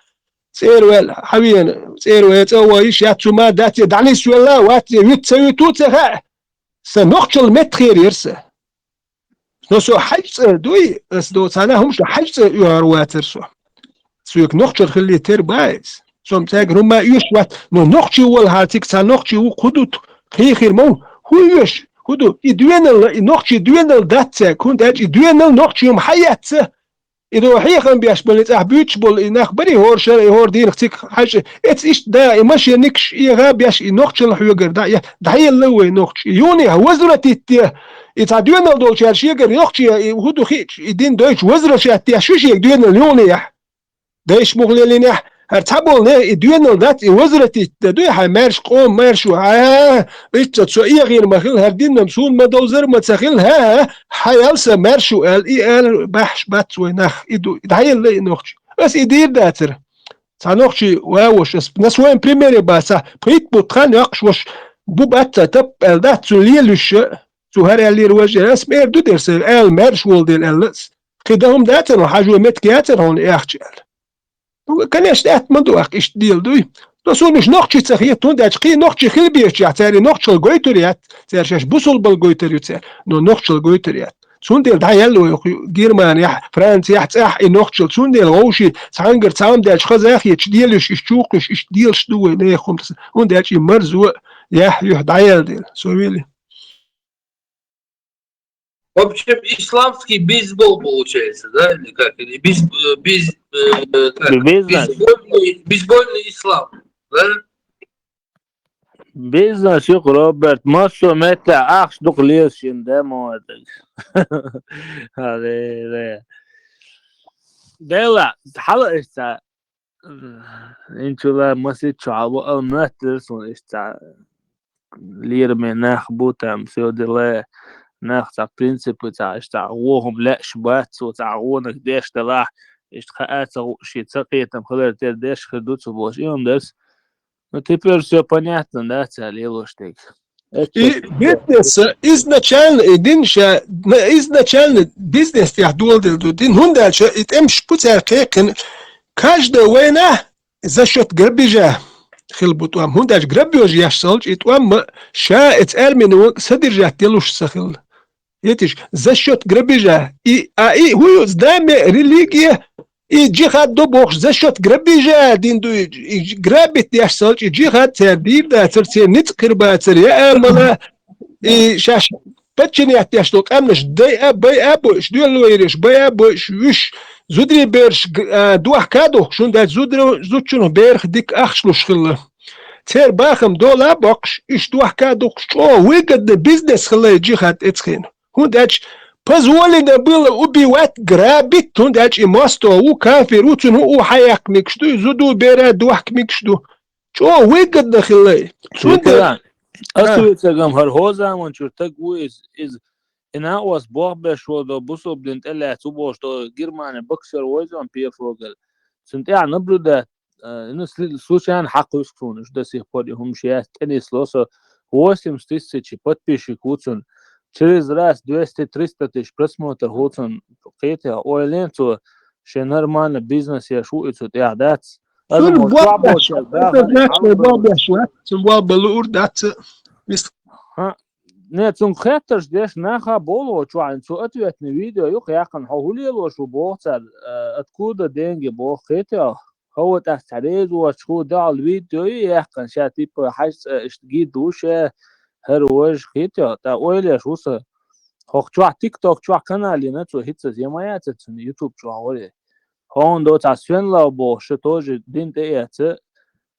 цӀера ваьлла, хьавена, цӀера ваьлла, цӀа а ван йиш яц цу ма дац, я дӀанисвелла а вац, я вуьту ца вуьту а ца хаьа. Сан нохчалла меттахъера яра сан. Но со хьаьжцӀа дуй, ас до цхьана хӀумаш ду, хьаьжцӀа оьхур вацара со. Соьга нохчалла хилийтар бац. Со-м цаьргара хӀумма а оьшуш вац, но нохчи волахьара цига цхьа нохчи ву, кху ду, кхин хир ма ву, хӀун оьшу, хӀун ду, и доьналла, и нохчи доьналла дац цаьрга, хӀунда аьлча и доьналла нохчи хӀума хьан яц ца? И до хьехам беш болу, и цӀахь буьйцуш болу, и нах барий хӀора шара, и хӀора дийнах цига хьаьжцӀа, эца иштта да, и машенникаш эгӀа беш, и нохчалла хьоьгара дӀа, я, дӀаелла вай нохча, и юханехьа возвратить де, и цхьа доьналла долчара шегара нохча, и хӀун ду хиъча, и дин дойчу возвращать деш шу шега доьналла юханехьа. Дайша муха лелийнехь, хӀара цхьаболу нехан и доьналла дац, и возвратить дан дуй, хьайн маьрша къоман маьрша ву, хьа, иштта со эгӀийр ма хила, хӀара дин-м суна ма довзар ма ца хила, хӀа, хьан ял сан маьрша ву аьлла, и аьлла баьхьаш бац вай нах, и ду, дӀаелла и нохча. Ас и дийр дацара. Цхьа нохчи вагӀаш, ас на своем примере бац, пхийтта бутт хан йоккхуш ваша бу бац ца тап аьлла дац, цу лелуьйша, цу хӀара аьллера важа, ас мера ду дера сан, аьлла маьрша волу дела аьлла ас. Кхин дан хӀума дацара, хьажо меттиг яцара хьуна эхча аьлла. Ну, конечно, атта ма ду, ахь иштта дела дуй. Но суна уьш нохчий ца хета, хӀунда аьлча кхин нохчий хила безачехь, цара и нохчалла гойтур яц, цара шаьш бусулбалла гойтур ю цара, но нохчалла гойтур яц. Цундела дӀаелла вай хӀокху Германехь, Францехь, цӀахь и нохчалла, цундела вовший цхьаьнгара цхьа хӀума даьлча хазахеташ, делуьйш, иштта чукхуьйш, иштта делаш ду вай нехан хӀума, хӀунда аьлча и марзо яхь юьхь дӀаелла дела. Со вели. В общем, исламский бейсбол получается, да? Или как? Или бейс-, э, бейс-, э, как? Бизнес. Бейсбольный, бейсбольный ислам, да? Бизнес юкъа, Роберт, массо а меттехь ахча дукха лезаш йина, да, мо ватаг? Аре, аре. Дела, хьала иштта. Инчула масийтта чохь ваал моьттура суна иштта цхьа лераме нах бу там, всё дела, нах цхьа принципы цхьа, иштта цхьа гӀо хӀума лаьаш бац цо, цхьа гӀонах деш делахь, иштта хаа ца хууш, шен ца кхетам хилар тера деш хир ду цо бохуш, и хӀума дарс. Ну, теперь всё понятно, да, цара лелош дерг. И бизнес изначально, и дин ша, на-, изначально бизнес тӀехь доладелла ду. Дин хӀунда аьлча, и тӀемаш бу цара кхайкхина, каждая война за счёт грабежа хила бу тӀом. ХӀунда аьлча грабеж еш ца хилча, и тӀом ма ша эца армина ван содержать делуш ца хилла. Етиш, за счёт грабежа. И, а и хӀун ю, знамя, религия, и джихад до бохуш, за счёт грабежа дин ду, и грабить деш ца хилча, и джихад цара дийр дацара, церан ницкъ хир бацара, я амала, и шаьш подчинять деш долу къаьмнаш дайа, байа а бойуш, доьлла вайреш, байа а бойуш, вуьш, зударий бераш г-, а, дохка а духкуш, хӀунда аьлча зудра-, зудчунах берах дика ахча луш хилла. Церан бахам дола а боккхуш, уьш дохка а духкуш, чӀогӀа выгодный бизнес хилла и джихад эцхийна. ХӀунда аьлча позволено было убивать, грабить, хӀунда аьлча и мостагӀа ву, кафир ву, цунна хӀун а хьаяккха мегаш ду, и зуда а, бер а дохка мегаш ду. ЧӀогӀа выгодно хилла и. Цундела, Ас вуьйцургам хӀара хӀокху заманчуьра стаг ву иза, иза и накъост болх беш волу до бусалба дин тӀелаьцна ву бохуш до Германи боксер ву иза Пьер Фогель. Цуьнан тӀехь наблюдать, э, ну, сли-, случайно хьакхуьйсу суна уьш до сих пор и хӀумаш яц, тӀе нисло со, восемьдесят тысяч подписчик ву цуьнан. Через раз двести-триста тысяч просмотр ву цуьнан, кхетий, ойла йина цо, шен нормально бизнес еш ву и цу тӀехь дац. Цуьнан бохбеш вац, цуьнан бохбеш вац, цуьнан бохбан луур дац. ХӀа, не, цуьнга хеттарш деш наха болу чохь, цу ответный видео юха яьккхина, хьо хӀун лелош ву боху цара, э, откуда деньги боху, кхетий? ХӀо тӀаккха цхьа реза воцуш хӀу дуьхьал видео ю яьккхина, ша типа хьаьжцӀа иштта гид ву ша, хӀара важа, кхетий? ТӀаккха ойла еш ву сан. ХӀокху чохь, TikTok чохь канал йина цо, хӀинца зен ма яцара цуьнан YouTube чохь варе. Хьуна до цхьа Свенлав бохуш, ша тоже дин тӀеэца,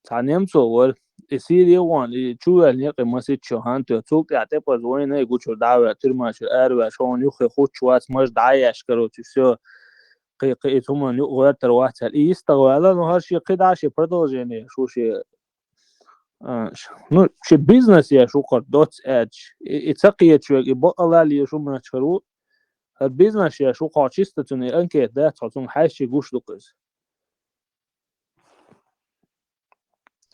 цхьа немцо вара. И Сири ван, и чувел некъи маситчо хантуья. Цул тӀаьхьа тӀепаза вайна и гучур дӀаваьр, тюрьма чуьра араваьш, хьуна юххе хуттуш вац, маж дӀаяьш, короче, всё. Кхи-, кхи-, и цуман юкъа гӀоьртар вац аьлла. И йистагӀа ваьлла, ну, хӀара шен кхидӀа шен продолжение, шу шен, а, ш-, ну, шен бизнес еш ву кхара доцца аьлча. И, и ца кхеташ верг, и бакъалла леш ву мачхар ву. ХӀара бизнес еш ву кхо чисто цуьнан и анкета дац, хьо цунга хьаьжчи гуш ду-кх иза.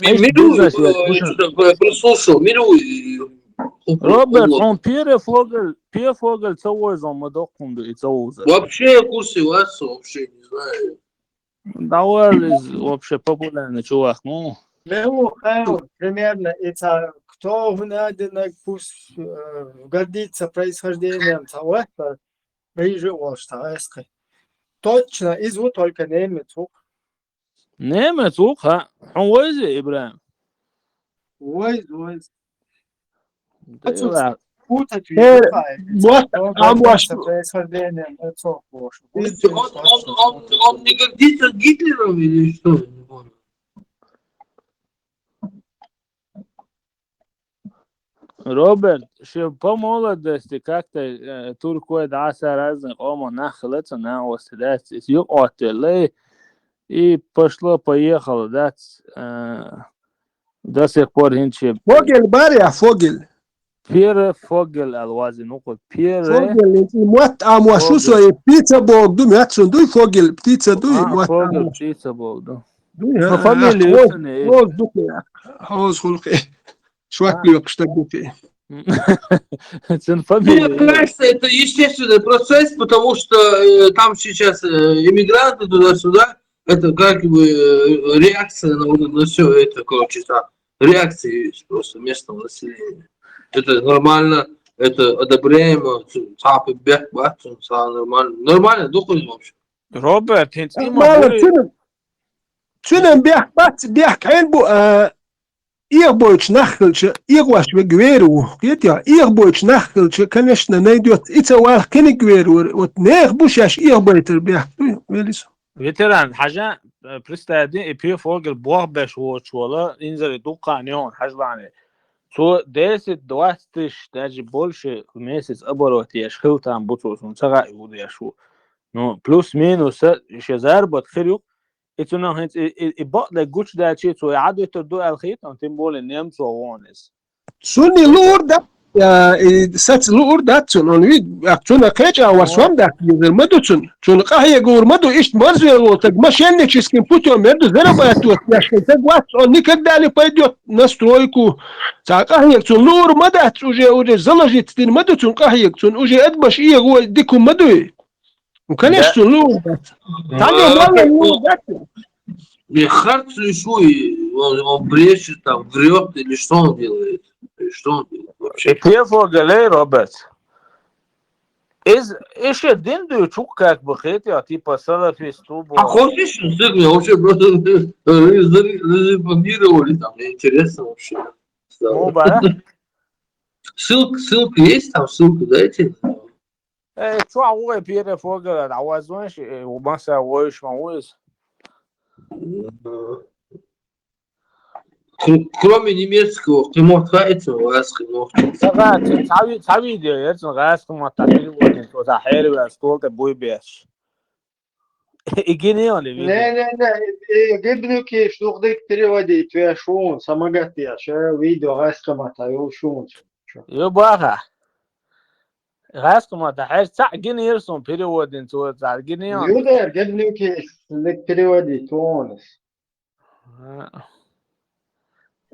Ми-, Айса мила ву, бизнес еш ву э, шу. Что такое, прослушал, мила ву, э, ху-, ху-, Роберт, ху-, хьуна Пьере Фогель, Пьере Фогель ца войзо ма доккхун ду и ца вуза. Вообще в курсе вас, вообще не знаю. Давай из вообще популярный чувак, ну. Мила ву, хьо, примерно, и ца, кто хӀун а динарг, пусть, э, гордится происхождением, ца ваьхьа, рыжий волуш ца эскхи. Точно, иза ву только немец ву. Немец ву, ха? Хьуна вайзи, Ибрахим? Вайзи, вайзи. Да Ацу ладно. Путать Э, везде, вот, вот, а вот может, это происхождение, это всё ложь. Слушайте, он, он, он, он не гордится Гитлером или что? Я не понял. Роберт, шен по молодости как-то, э, туркой дӀаса разных ома нах хилаца на осте дац, иза юкъа оттеллай, и пошло-поехало дац, э, до сих пор хӀинчи. Фогель баря, Фогель. Пьере Фогель аьлла вази, ну, кху Пьере Фогель, и мотт а мо шу Фогель. Со, и птица бог ду, мет сун дуй, Фогель, птица дуй, А, мотт а Фогель, мо. Птица бог ду. Дуй, Ну, а, фамилия а, ю хвост, цуьнан, э. Хвост дукхе, хвост хулхе. Швак А. Лёк, что дукхе. Цуьнан фамилия Мне ю. Кажется, это естественный процесс, потому что, э, там сейчас, э, иммигранты туда-сюда, это как бы, э, реакция на вот это, на всё это, короче, там, реакция есть просто местного населения. Это нормально, это одобряемо, ц-, цхьа бехк бац, цхьа нормально. Нормально, дукха, в общем. Роберт, хӀинца и ма Мала буй. Цуьнан, цуьнан бехк бац, бехк хьайн бу, а, эгӀабойтуш нах хилча, эгӀош вега вер ву. Кхетий, эгӀабойтуш нах хилча, конечно, найдётся, и ца валах кхиниг вер вара. Вот нехан бу шаьш эгӀабайтар бехк дуй, велис. Ветеран, хьажа, э, представь, и Пьере Фогель болх беш воцуш вола, инзаре дуккха нехан хьажлани. Цо десять-двадцать тысяч, даже больше в месяц оборот еш, хила там бу цо, суна ца хаьа, хӀун деш ву. Ну, плюс-минус, э, шен зарбат хир ю, и цунах хӀинца и, и, и бакъдерг гучудаьлчи, цо и Ӏадуьтур ду аьлла хетам, тем более немцо вон иза. Цунна и луур дац, а, и саца луур дац цунна, он вид, а, цунна кхеча а вар О. Сом дац, дезар ма ду цунна. Цунна къахьегур ма ду, иштта марзвелла волу стаг, мошенническим путём мер ду, зарабатывать еш хин стаг вац, он никогда не пойдёт на стройку. Ца къахьег цунна луур ма дац, уже, уже заложить дина ма ду цунна къахьег, цунна уже адмаш эгӀо дика ма дуй. Ну, конечно, Да. Луур дац. Там А, молла луур дац. И харц ли шу, и он, он брешет, там, врёт, или что он делает? И что он делает вообще? И Пьере Фогель, Роберт. Из, и шен дин дуьйцуш ву, как бы, кхетий, типа салафист ву бу. А хочешь, ну, ссылка, мне вообще просто разинформировали, там, мне интересно вообще. Ну, бара. Ссылка, ссылка есть там, ссылку дайте. Э, чохь ву вай Пьере Фогель, дӀавазонаш, э, ву масса вуьйш ма ву иза. Кр-, кроме немецкого, кхин мотт хаьий цунна, гӀазкхи мотт? Ца хаьа, цхьа ви-, цхьа видео яра цунна гӀазкхи маттахь перевод йина, цо цхьа хьерваьлла стол тӀе буй беш. И гина йона и видео? Не, не, не, э, гибнуки, что дык переводить, я шун, самогат я, ша, видео, гайскомата, я шун. Ё баха. Гайскомата, хэр цаӀ гинир сун переводин цо цаӀ гинир. Юдер, гибнуки, дык переводить, он.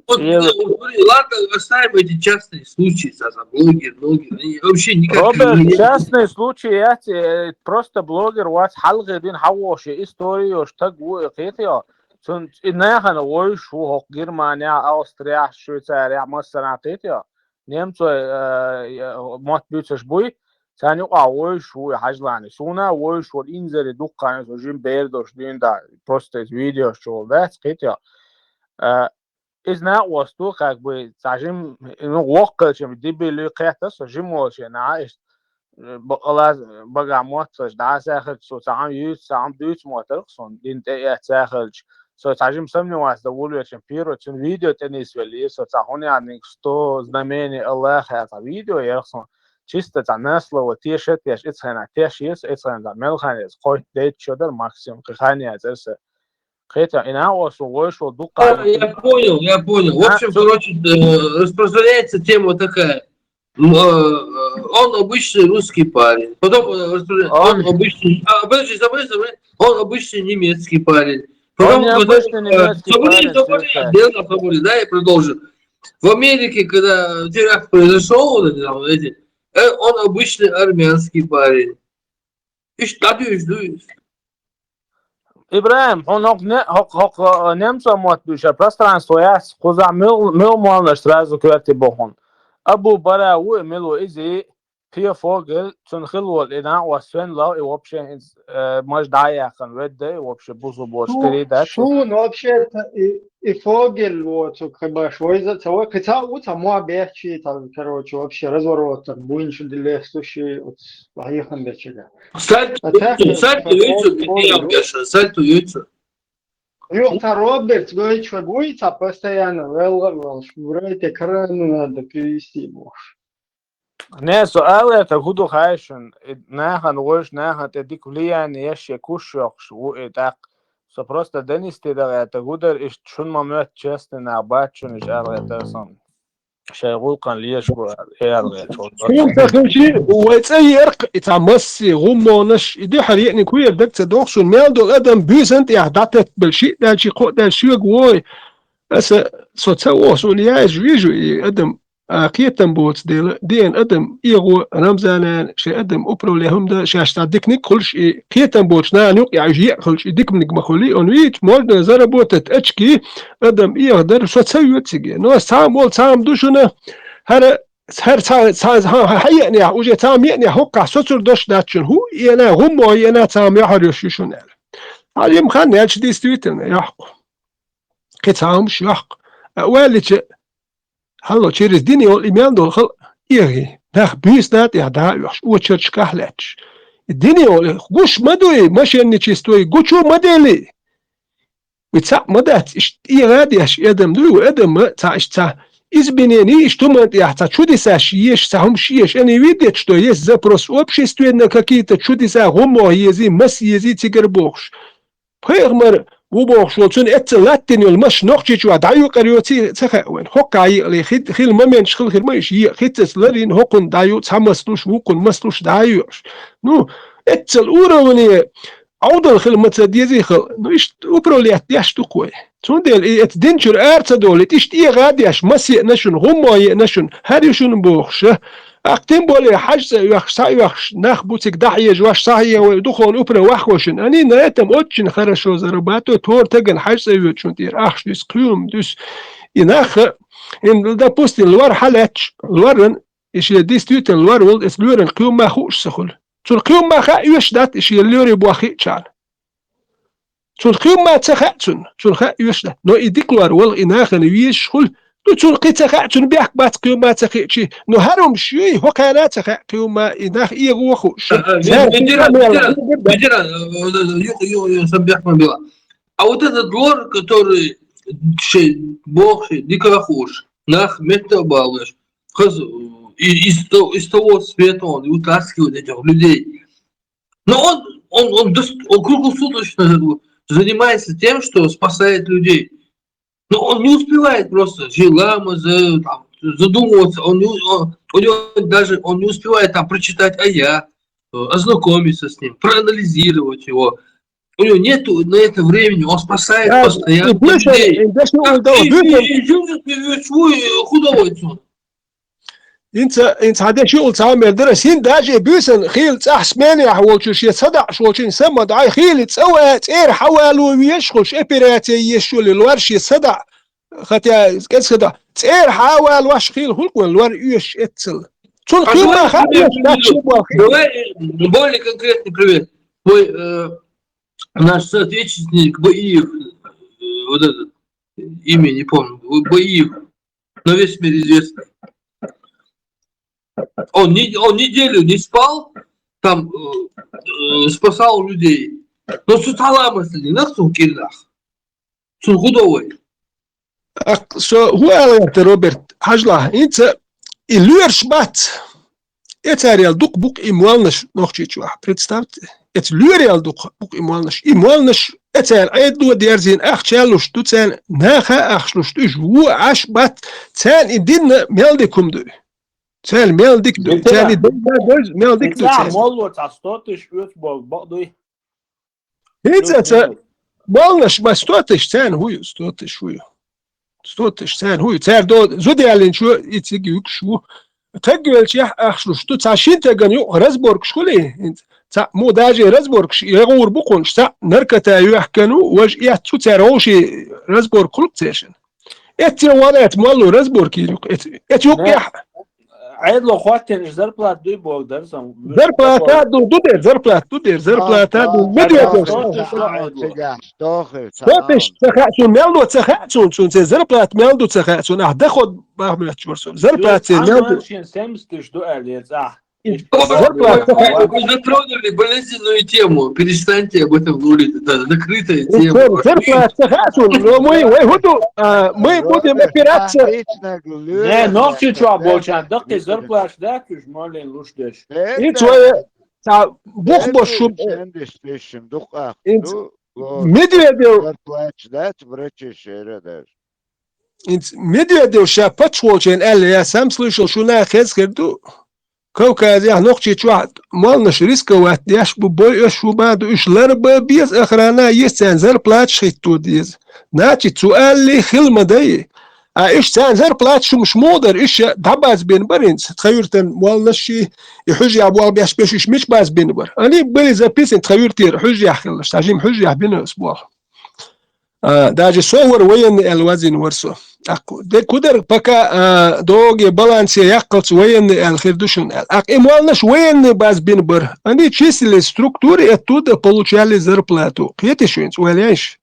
Вот, э, смотри, ладно, оставим эти частные случаи, Саса, блогер, блогер, они вообще никак не Роберт, влияют. Частный случай яц, э, просто блогер вац, хьалхе дин хьавоши история ёш таг ву кхетио. Цун и нахана войш ву хок Германия, Австрия, Швейцария, массана кхетио. Немцой, э, мотт буьцаш буй, цан юкъа войш ву хьажлани. Суна войш ву инзари дуккхана, со жим бердош дин да, просто из видеош чул дац кхетио. Э, из накъосту, как бы, цхьа жим, ну, воккхачим дибили кхетта, со жим волче, на, иш, э, бакъала, бага мотташ, да, сахар, со цхьа хам юц, цхьа хам дуц моттарх, сон, дин тӀе эц сахарч, со цхьа жим сомневаться да вулвечим пиро, цун видео теннис вели, со цхьа хун янинг сто знамений Аллаха, цхьа видео ярх сон, чисто цхьа на слово, тешет, теш, ицхена, теш, ес, ицхена, да, мелхан, ес, кой, дейт, чодар, максимум, кхихани, ес, ес, Кхетя, и на осу войшо дукха. А, я понял, я понял. В А, общем, что- короче, э, распространяется тема такая. М, э, э, Он обычный русский парень. Потом э, распространяется, он, Он- обычный. А, подожди, забыл, забыл. Он обычный немецкий парень. Он Потом, необычный э, немецкий забыли, парень, забыли, слушай. дело забыли, да, я продолжу. В Америке, когда теракт произошел, вот эти, там, эти, э, он обычный армянский парень. Ишта дюйс, дюйс. Ибраим, хьуна хӀокху не-, хӀокху, хӀокху, э, немцо мотт буьйша пространство яц, кхузахь мел-, мел молнаш сразу коьрте бохун. Абу Бара ву и мел ву иза, Пьер Фогель, цун хила волу и накъосту Свен Лав, и вообще хӀинца, э, маж дӀа а яьккхина ведда, и вообще бусу боцу тӀери дац. Шун вообще-то и, и Фогель, вот, цу кхибаш, вайза, ца вай, кхин ца у, ца ма бехчи, там, короче, вообще разворот, там, буйничу дилехсу ши, вот, ваихан бечига. Сальто А так, яйцо, сальто э, яйцо, он- я вам скажу, сальто яйцо. Ё, та Роберт Гойч вагуй, ца постоянно, вел, вел, врете крану надо перевести, боже. Не, со аларта хӀу ду хаьшин, и нахана вуьш, нахана тӀе дика влияние еш я куш йоккхуш ву и тӀаккха. Со просто донести дагӀерта хӀу дара, иштта шун ма моьтту честный нах бац шуна, иштта аьлла гӀерта сан. Шайн гӀуллакхана леш бу, аьлла гӀерта. Шуна ца хилчи, вай цӀа еркъ, и ца масси, гӀуммонаш, и дуьхьал еъниг хӀу яр даг ца доху шуна, мел долу адам буьйсан тӀехь дӀатеттабелла, шиъ даьлчи, кхоъ даьлчи, шоьга вой. Аса, со ца воху, суна яйжа вижу, и адам, а, кхетам боцу дела, деана адам, эгӀо, Рамзанан, шайн адам управле хӀума дан, шаьш цхьа диканиг а хуьлуш, и кхетам боцу нана юкъа яьжа еъ хуьлуш, и диканиг ма хуьлий, он вийча, можно заработать очки, адам эгӀа дара, со ца йоьциге. Но ас цхьа а молу, цхьа а ду шуна, хӀара, хӀара цхьа, цхьа, хьан, хьан, хьан еънехь, уже цхьа а еънехь, хӀоккхахь соцур дош дац шуна, хӀу еана, гӀуммо еана, цхьа а яхьар йош ю шуна аьлла. Хьан, ма хан яьлча, действительно, яхьакху. Кхин цхьа хӀумаш йохку. А, ваьллича, хьалло, через дин йолу и мел долу хала эгӀий, нах буьйсанна тӀехь дӀа а оьхуш, очередашкахь лаьтташ. И дин йолу, гуш ма дуй, машенничество, гучу ма дели. И цхьаъ ма дац, иштта эгӀа деш адам дуй, ву адам ма цхьа иштта цхьа изменени, иштта хӀуманна тӀехь цхьа чудесаш еш, цхьа хӀумаш еш, они видят, что есть запрос общественный на какие-то чудеса, гӀуммо езий, мас езий цигара бохуш. Пайхамар ву бохуш волу, цуьнан эццал латтина йолу мас нохчийчохь дӀаюкъар йоций ца хаьа вайн. ХӀоккхахь екъале, хи-, хила моменташ хила хир ма иша екъа. Хиццаца ларйина хӀокхунна дӀаю, цхьа мас луш, вукхунна мас луш дӀа а йоьш. Ну, эццал уровне Ӏовдал хила ма ца дезий хала. Ну, иштта управлять деш ду-кх вай. Цундела и эцу дин чуьра ара ца долийта, иштта эгӀа деш, мас еана шуна, гӀуммо еана шуна, хӀара ю шуна бохуш, а? Аккха тем более хьаьж цӀа оьхуш, схьа оьхуш, нах бу цига дӀахьежош, схьахьеха вай духовный управление ваххошин. Они на этом очень хорошо зарабатывают, хӀора тагана хьаьж цӀа йоьдучун тӀера ахча дуьсу, кхин хӀума дуьсу. И нах, и, допустим, лор хьалаьтташ, лоран, и шен действительно лор волу, эцу лоьран кхин хӀума хууш ца хуьлу. Цунна кхин хӀума хаа оьшуш дац, и шен лоьрийн бохь хиъчарна. Цунна кхин хӀума ца хаьа цунна, цунна хаьа оьшуш дац. Но и дика лор валла и нахана везаш хуьлу. Ну, цунна кхин ца хаьа, цунна бехк бац кхин хӀума ца хиъчи. Ну, хӀара хӀумаш юй, хӀокхара ца хаьа кхин хӀума, и нах эгӀо хууш. Ага, ветеран, ветеран, ветеран, ветеран, э, э, ю-, ю-, ю-, сам бехк ма била. А вот этот лор, который шен бохь шен дика хууш, нах метта балуш, хаз, э, и-, из то-, из того света он и утаскивает этих людей. Но он, он, он, дос-, он круглосуточно, э, занимается тем, что спасает людей. Но он не успевает просто же лама за, там, задумываться, он, не, он, у него даже он не успевает там прочитать аят, э, ознакомиться с ним, проанализировать его. У него нету на это времени, он спасает Э, постоянно и бывший, людей. и бывший Так, удал, и- бывший. и- и- и- и- свой, э, худовой сон. Инца, инца хьадеш юл цамер дара, син даже бюсэн хил цах смене ахволчу ше сада шволчин сама дай хили цава цер хавалу веш хуш операция ешули луар ше сада. Хотя, скажи сада. Цер хавал ваш хил хулквен луар юш эцел. Цун А хил давай ма я тебе хавал так приведу. шибал хил. Давай, э, более конкретный пример. Мой, э, наш соотечественник Баиев, э, вот этот, имя не помню, Баиев, на весь мир известный. Он, не, он неделю не спал, там э, э, спасал людей. Но с утра ламас ли, нахту кирнах. Сун худовой. Ах, со, ху аларта, Роберт, хажла, инца, и луэрш бац. Эцарел дук бук и муалнаш нохчи чуа. Представьте. Эц луэрел дук бук и муалнаш. И муалнаш, эцар айду дерзин, ах, чалуш, туцен, наха, ах, шлуш, туш, ву, аш, бат, цен и дин мелдикум ду. Цен мелдик ду. Бетера. Цен и дин мелдик ду. Ца Цен. молло ца сто тысяч уц бол, бо дуй. Хица ца, муалнаш ма сто тысяч цен хую, сто тысяч хую. Сто тысяч цен хую. Цер до, зудиалин чу, и циги юкшу. Тагвелч я ахшлуш, ту ца шин таган ю, разборк шкули. Ца, му даже разборк ш, я гур букун, ца, наркота юахкану, важ я цу цер оуши разборк хулк цешин. Эт цен вара эт муаллу разборк юк. Эт, эт юк Да. я. Айдло хваттен зарплат дуй бо дарсан. Зарплата ду, ду дер, зарплат, ду дер, зарплата ду, медведь. Сто тысяч айдло. Сто тысяч цаха, сун мелду цаха, сун, сун, се зарплат мелду цаха, сун, а доход бахмет чурсун. Зарплат се мелду. Семьдесят тысяч ду алец, а. Зарплат. Вы затронули болезненную тему. Перестаньте об этом говорить. Это закрытая тема. Зарплат цаха, сун, но мы, мы, худу, а, мы будем опираться. Не, нохчи чуа болчан, дак ты зарплат, да, ты ж молен луш деш. И твоя, та, бух бошу. Медведев. Зарплат, да, врачи шера даже. Инц Медведев ша пачхолчен, але, я сам слышал, что на хезкер ду. Кавказе, а нохчи чуа, муалнаш рисковать, яш бу бой, эш бу баду, иш ларба без охрана, есть цен зарплат шхитту диз. Значит, цу али хилма дай. А иш цен зарплат шум шмодар, иш дабаз бен баринц, тхавиртен муалнаши, и хужа буал беш беш иш мич баз бен бар. Они были записаны тхавиртир, хужа хилш, тажим хужа бен сбуал. А, даже со вар военный эл вазин вар со. Ак, де кудар пока, а, доге балансе яккалц военный эл хирдушун эл. Ак, и муалнаш военный баз бин бар. Они числились в структуре и оттуда получали зарплату. Хетишуинц, уэлянш.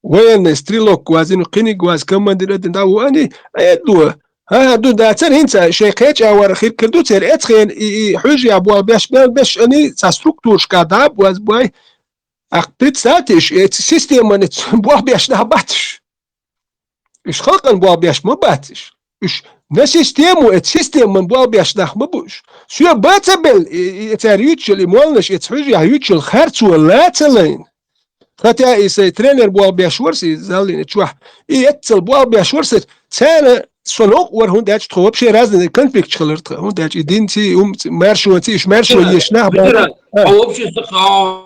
Военный стрелок вазин, киник ваз, командир один, да, они, эду. А, ду да цен хинца, шей кеч авар хир кирду цер, эцхен, и, и, хужа буал беш, беш, беш, они, са структуршка да, ваз бай. Ах, представьте, иш, эт системан эт буал беш нах батш. Иш халкан буал беш ма батш. Иш на систему эт системан буал беш нах ма буш. Сюя бацабел, и, и, эцар ючел, и муалнаш, эц хужа ючел, харцу лацалайн. Хотя и сей тренер буал беш варс, и залин, и чуах. И эцел буал беш варс, цена сонок вар хун дач, тхо вообще разный конфликт чхалар тха, хун дач, и дин ци, ум ци, маршо ци, иш маршо еш нах, Ветеран, а. А вообще саха-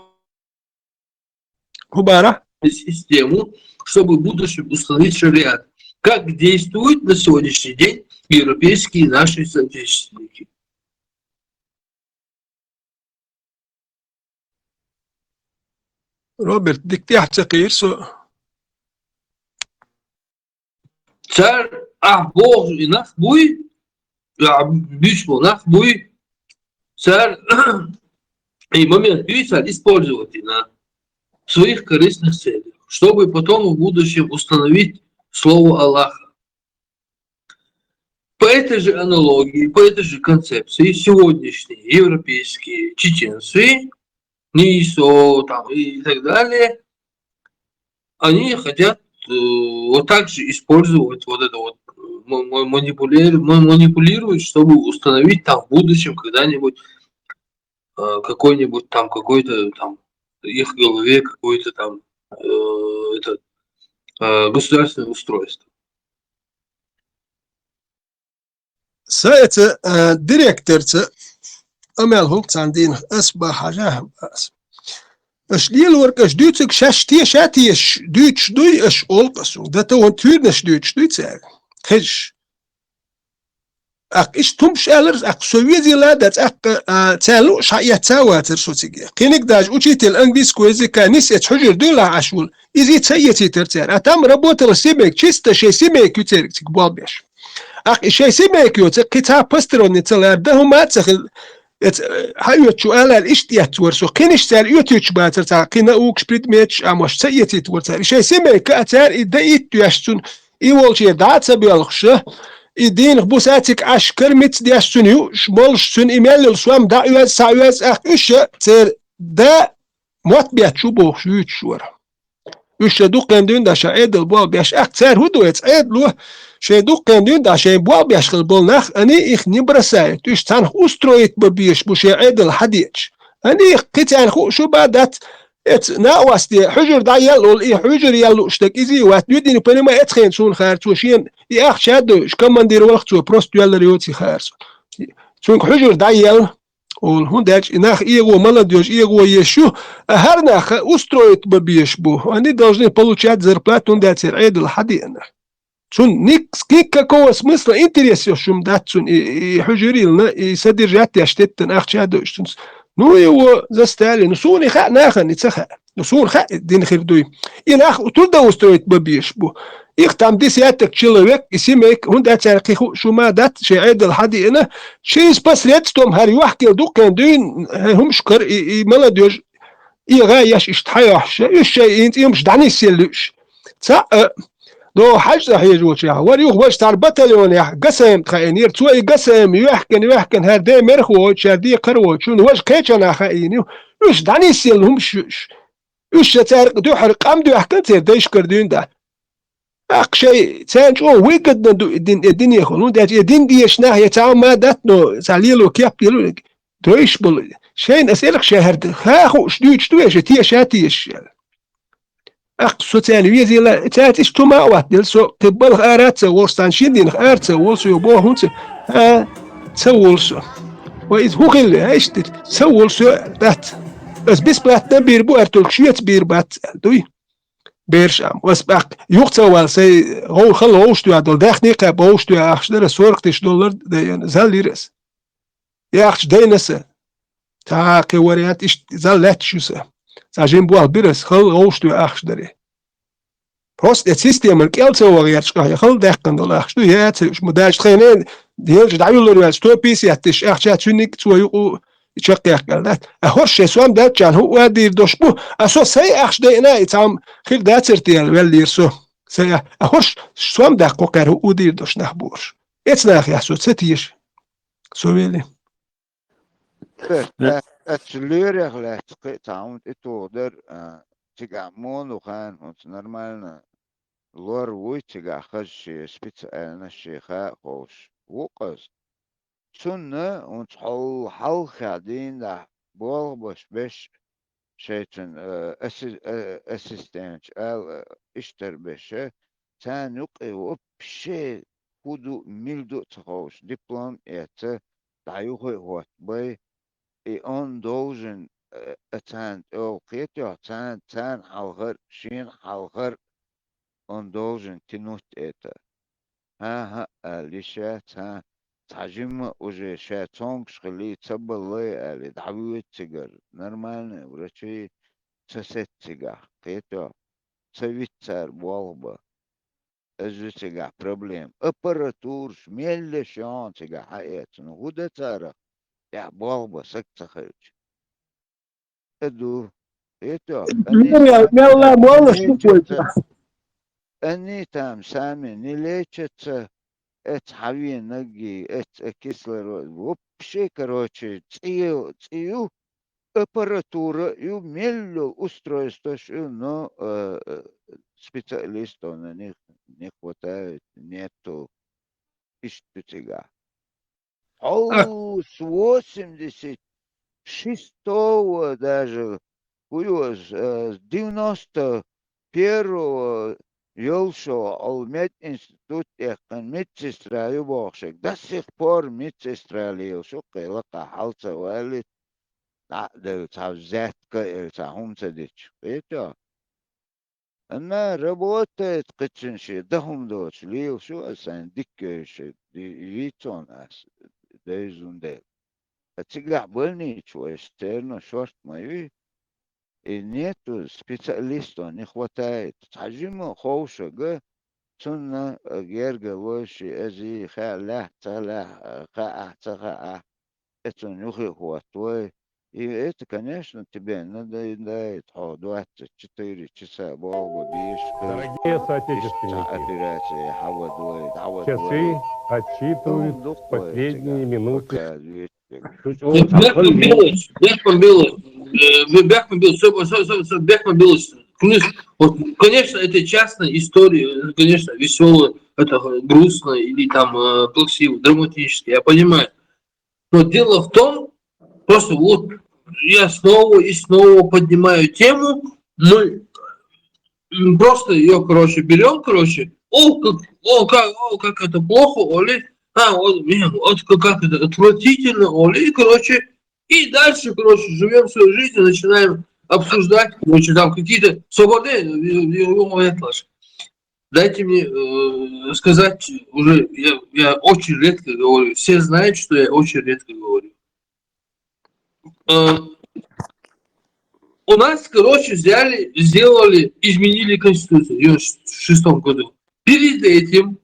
Хубара. систему, чтобы в будущем установить шариат, как действуют на сегодняшний день европейские наши соотечественники. Роберт, диктяхца кирсо. Цар, а, Бог и нах буй, а, бич бо нах буй, цар, и момент, и цар использовать и на своих корыстных целях, чтобы потом в будущем установить слово Аллаха. По этой же аналогии, по этой же концепции сегодняшние европейские чеченцы, НИСО там, и так далее, они хотят э, вот так же использовать вот это вот, э, ма- ма- манипули- ма- манипулировать, чтобы установить там в будущем когда-нибудь э, какой-нибудь там какой-то там их голове какое-то там э, это, э, государственное устройство. Са эца э, директорца амел хул цан дийнах, ас бахажа ас. Аш лелорг аш дюцик шаш те ша теш дюч дуй аш олк асу. Да то он тюрнаш дюч дуй цар. Хеш. Ак иш тумш алар, ак со везила да, ак цалу ша я цава цар со циге. Киник даже учитель английского языка нис эц хужир дуйла ашул. Изи ца ецитер цар. А там работала семейка, чисто шей семейка церк цик болбеш. Ах, и шей семейка ё, ци кица посторонний целар, да хума цахил, эц, э, ха ё чу алал ишт ят вар со, киниш цар ё тюч бацар ца, кина укш предмет, а мош ца ецит вар цар. И шей семейка а цар, и да ит яш цун, и волче да ца бёлхша, и дин бусацик аш кормить дяш цун ю, ш-, молш цун, и мялил суам да юаз, са юаз, ах, уша, цер да мот бят шу бохш ю чур. Уж ше дуккхен дуьнда ша Ӏедал болбеш, ах, цар хӀу ду эц Ӏедало, шей дуккхен дуьнда шей болбеш хила болу нах, они их не бросают. Уж царх устроить ба беш бу шей Ӏедал хьадеача. Они их кхи царна хуу шу ба дац, эц наъвасте, хьуьжур дӀа ял олу, и хьуьжур ял лууш дерг изий вац, дуьдина панема эц хен суна хаар цо шена, и ахча а дойуш, командир валх цо просто йоьллар йоций хаар цо. Цуьнга хьуьжур дӀа ял, олу, хӀунда аьлча и нах эгӀо, молодёжь эгӀо еш ю, а хӀара нах устроить ба беш бу. Они должны получать зарплату, хӀунда аьлча церан Ӏедал хьадеана. Цун ник-, никакого смысла, интерес йо шум дац цун и, и хьуьжуьрилна, и содержать деш теттан ахча а дойуш цунца. Ну, его заставили. Ну, суна и хаьа нахана, и ца хаьа. Ну, суна хаьа дина хир дуй. И нах трудоустроить ба беш бу. Их там десяток человек, и семейка, хӀунда аьлча цара кхин хуу шу ма дац, шей Ӏедал хьадеана, через посредством хӀара юьхкел дуккхен дуьйна, хӀара хӀумаш кара и, и молодёжь, и гӀа еш иштта хьайохьуш, уьш шай и цӀемаш дӀанисъелла уьш. Цхьаъ а, догӀу хьаьж цӀа хьежочехь, вара юха важа цхьара батальонехь ГСМ тхаийнера, цо и ГСМ юьхкина, юьхкина, хӀара де мерх воцуш, хӀара де кхара воцуш, важа кхечанхьа хаийна ю, уьш дӀанисъелла хӀумаш ю уьш. Уьш ша цаьрга дуьхьара къам доьхкина церан дайшкара дуьйна дац. Аккха шай царна чӀогӀа выгодно ду и дин, и динехула. ХӀунда аьлча и дин дезаш нах я цхьа ма дац, но цхьа лело кеп лело, дойш болу. Шайна ас элха шай хӀара ха хууш дуьйцуш ду вешан, теша а тешаш аьлла. Аккха со царна везийла, цаьрца иштта хӀума а ваттаделла, со кхин балха ара а ца волуш, царна шин динах ара ца волу со, боху хӀунца, а, ца волу со. Вай иза хӀун хилла, а, иштта, ца волу со, дац. Ас бесплатно бийр бу, артулг шеца бийр бац, аьлла, дуй? Берш ам. Ас баккха, юха ца вала, сай гӀов-, хала гӀовш тоьа долу, даьхни кхаьба гӀовш тоьа ахча дара, сорок тысяч доллар дайна, зал йира ас. Яхча дайна аса. Цхьа кхин вариант, иштта зал лаьтташ ю сан. Цхьа жима болх бира ас, хала гӀовш тоьа ахча даре. Просто эта системан кӀел ца ваха гӀерташ къахье, хала даьккхина долу ахча ду, я ца юуш, ма даьлча тхайна, елча дӀаюллур ваьлла, сто пятьдесят тысяч ахча цуьниг цо юкъу чекхъяьккхина дац. А хӀорш шайн сом даьлччарна хӀуъа дийр дош бу, а со сайн ахча дайна, и цхьа хир дацар те аьлла, ваьллера со. Сайн а, а хӀорш сом даккхо кхаьра хӀуъа дийр дош нах бу хӀорш. Эцнахехь со ца теша. Со вели. Э, э, эцу лоьрех лаьцна кхин а цхьа хӀума тӀетухур дара, а, цигахь мону хана хӀунца нормально лор вуй, цигахь хаза шен специальность шен хаа ховш ву-кх ас. Цунна хӀунца хьол хьалххе дийнахь болх беш, шайцун, э, асси-, э, ассистенташ ала, э, иштта беш, царна юкъе вообще хӀун ду, мила ду а ца ховш, диплом а эцца, дӀа юххе а хӀоттабай, и он должен, э, царна тӀехула кхетахь, царна, царна хьалхара, шена хьалхара он должен тянуть это. ХӀан-хӀа, аьлла, ша цхьа, цхьа жимма уже ша цомгуш хилий, ца баллай, аьлла, дӀавоьду цигара. Нормальный врачи ца сеццигахь, кхетахь, ца виц цара болх бан. Иза ю цигахь проблема. Аппаратураш мелла шоьгӀна цигахь хьаэцна. ХӀун дан царах? ТӀехь болх бан саг ца хилча. А ду. ХӀетахь, Юрий, мелла молла шу бойта. Они там сами не лечатся, эц хьавенаг, эц, э, кислород. Вообще, короче, цӀе, цӀе ю, аппаратура ю, мелло устройствош ю, но, э, э, специалистов на них не хватает, нету. Иштта ю цигахь. Хьо с восемьдесят шестого даже Уж, э, девяносто первого йолчча Ӏолу мединститут тӀекхина медсестра ю бохуш, до сих пор медсестра лелаш ю, кхин лакха хьал ца валийта, дӀа а девлла, цхьа взятка а элла, цхьа хӀума ца дича. Кхетий хьо? Ана работает кхычун шен дан хӀума доцуш лелаш ю, аса сайна дика йовзуш, ди-, вийцу хьуна ас, девза хӀума дела. Ткъа цигахь больнича вайша церан шорта ма юй. И нету специалистов, не хватает. Цхьа жима ховшага, цунна герга лойши, ази, хаа лаьхьа, ца лаьхьа, хаахь, ца хаахь, э, цунна юххе хӀоттавой. И это, конечно, тебе надоедает, хьо двадцать четыре часа болх бан дезаш хилча, Дорогие соотечественники, операци хьавадой, дӀавадой. Часы отсчитывают хӀума дукха вай последние цига минуты. Пока везде. Шу чӀогӀа Бехман Белыч, Бехман Белыч, э, Бехман Белыч, всё, всё, всё, всё, Бехман Белыч, вот, конечно, это частная история, э, конечно, весёлая, это грустно или там э, плаксиво, драматически, я понимаю. Но дело в том, просто вот я снова и снова поднимаю тему, мы м, просто ее, короче, берем, короче, о, как, о, как, о, как это плохо, Оли, а, вот, блин, вот как, как это отвратительно, Оли, и, короче, и дальше, короче, живем свою жизнь и начинаем обсуждать, короче, там какие-то свободные, э, э, э, э, это ж. Дайте мне э, сказать, уже я, я очень редко говорю, все знают, что я очень редко говорю. Э, у нас, короче, взяли, сделали, изменили Конституцию в девяносто шестом году. Перед этим,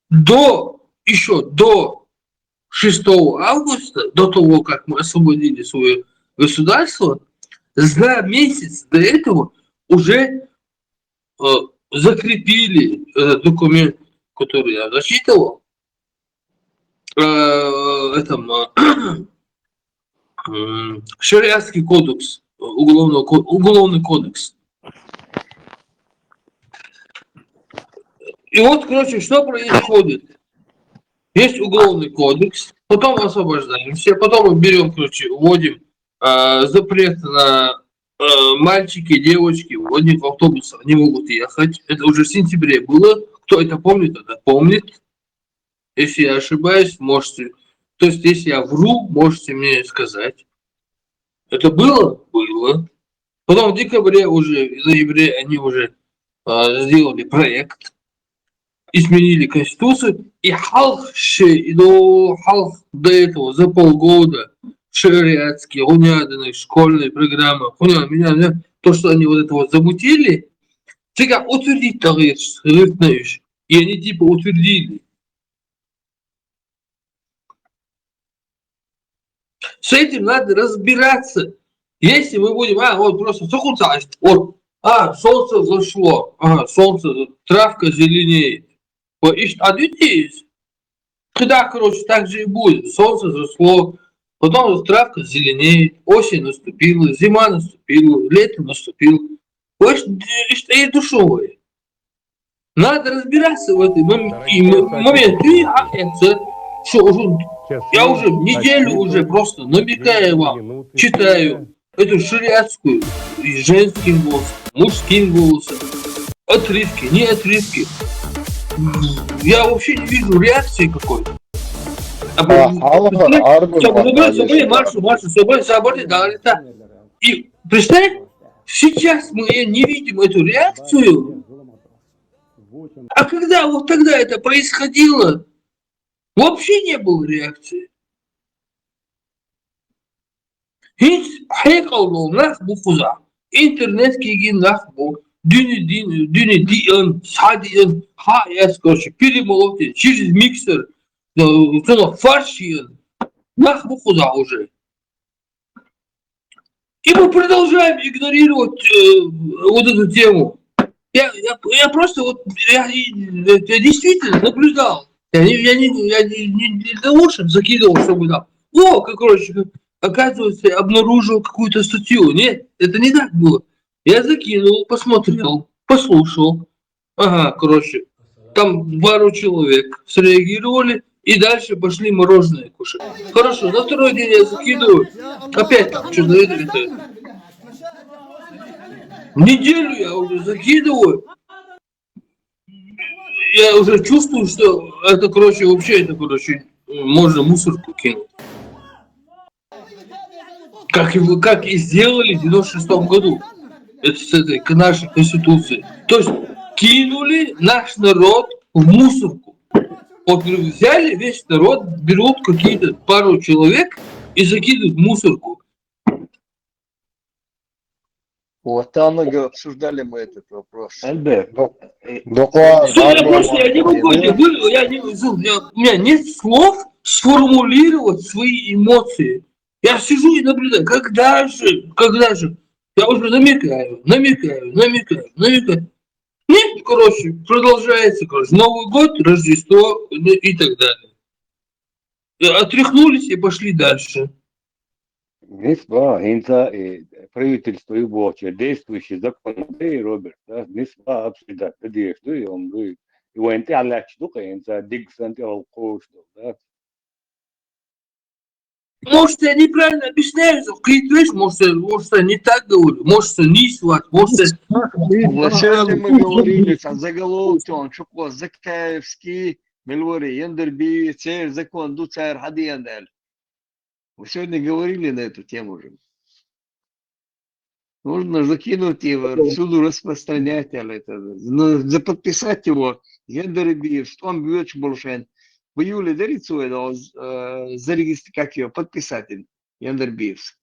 до, еще до шестого августа, до того, как мы освободили свое государство, за месяц до этого уже э, закрепили этот документ, который я зачитывал, э, этом, э, м, шариатский кодекс, э, уголовного ко- уголовный кодекс. И вот, короче, что происходит? Есть уголовный кодекс, потом освобождаемся, потом мы берем, короче, вводим э, запрет на э, мальчики, девочки, вот они в автобусах не могут ехать. Это уже в сентябре было. Кто это помнит, это помнит. Если я ошибаюсь, можете. То есть, если я вру, можете мне сказать. Это было? Было. Потом в декабре уже, в ноябре они уже э, сделали проект, изменили Конституцию, и хьалха ши, и до, хьалха до этого за полгода шариатские, гуняданные школьные программы, хуня, меня, меня, то, что они вот это вот замутили, цигахь утвердить тагъирт наиш. И они типа утвердили. С этим надо разбираться. Если мы будем, а, вот просто сухуца, вот, а, солнце зашло, ага, солнце, травка зеленеет. Вот, и что, а люди есть? Когда, короче, так же и будет. Солнце зашло, потом травка зеленеет, осень наступила, зима наступила, лето наступило. Вот, и что, и душевое. Надо разбираться в этой мом- и м- момент. И, а, это, что уже, я уже неделю уже просто намекаю вам, читаю эту шариатскую, и женским голосом, мужским голосом, отрывки, не отрывки. Я вообще не вижу реакции какой-то. А, а, а, а, а, собой, собой, Маршу, Маршу, собой, собой, да, да. И представь, сейчас мы не видим эту реакцию. А когда вот тогда это происходило, вообще не было реакции. ХӀинца хьекъал долу нах бу кхузахь. Интернет кегий нах бу. Дуьне дин, дуьне диъан, схьадиъан, хьа эс, короче, перемолоть, через миксер, э, цунах фарш йиъан. Нах бу кхузахь уже. И мы продолжаем игнорировать э, вот эту тему. Я, я, я просто вот, я, я действительно наблюдал. Я, не- я, не, я не, не для того, чтобы закидывал, чтобы там, о, как, короче, оказывается, я обнаружил какую-то статью. Нет, это не так было. Я закинул, посмотрел, послушал. Ага, короче, там пару человек среагировали, и дальше пошли мороженое кушать. Хорошо, на второй день я закидываю. Опять там что-то это, это. Неделю я уже закидываю. Я уже чувствую, что это, короче, вообще, это, короче, можно мусорку кинуть. Как и, вы- как и сделали в девяносто шестом году. Это с этой, к нашей конституции. То есть кинули наш народ в мусорку. Вот взяли весь народ, берут какие-то пару человек и закидывают в мусорку. Вот там мы г- обсуждали мы этот вопрос. Альберт, Доклад. Что я больше, я не могу, я, не- я не- я- у меня нет слов сформулировать свои эмоции. Я сижу и наблюдаю, когда же, когда же. Я уже намекаю, намекаю, намекаю, намекаю. Нет, короче, продолжается, короче, Новый год, Рождество, ну, и так далее. И отряхнулись и пошли дальше. Нисба, хӀинца и правительство ю бохча действующий закон дай, Роберт, да? Нисба обсуждать да деш ду, и он ду. И вайн тӀе аллач ду, хӀинца диг сан тӀе алкош ду, да? Может, я неправильно объясняю, что кхетвеш, может, я, может, я не так говорю, может, я не сват, может, я... Вот сегодня мы говорили, там заголовки, он что, Закаевский, Мельвори, Яндарбиев, цер закон ду цар хадиандаль. Мы сегодня говорили на эту тему же. Нужно закинуть его, всюду распространять, а это, ну, заподписать его. Яндарбиев, там бьёч большен. В июле дарится, э, зарегистр-, как его, подписатель, Яндарбиев.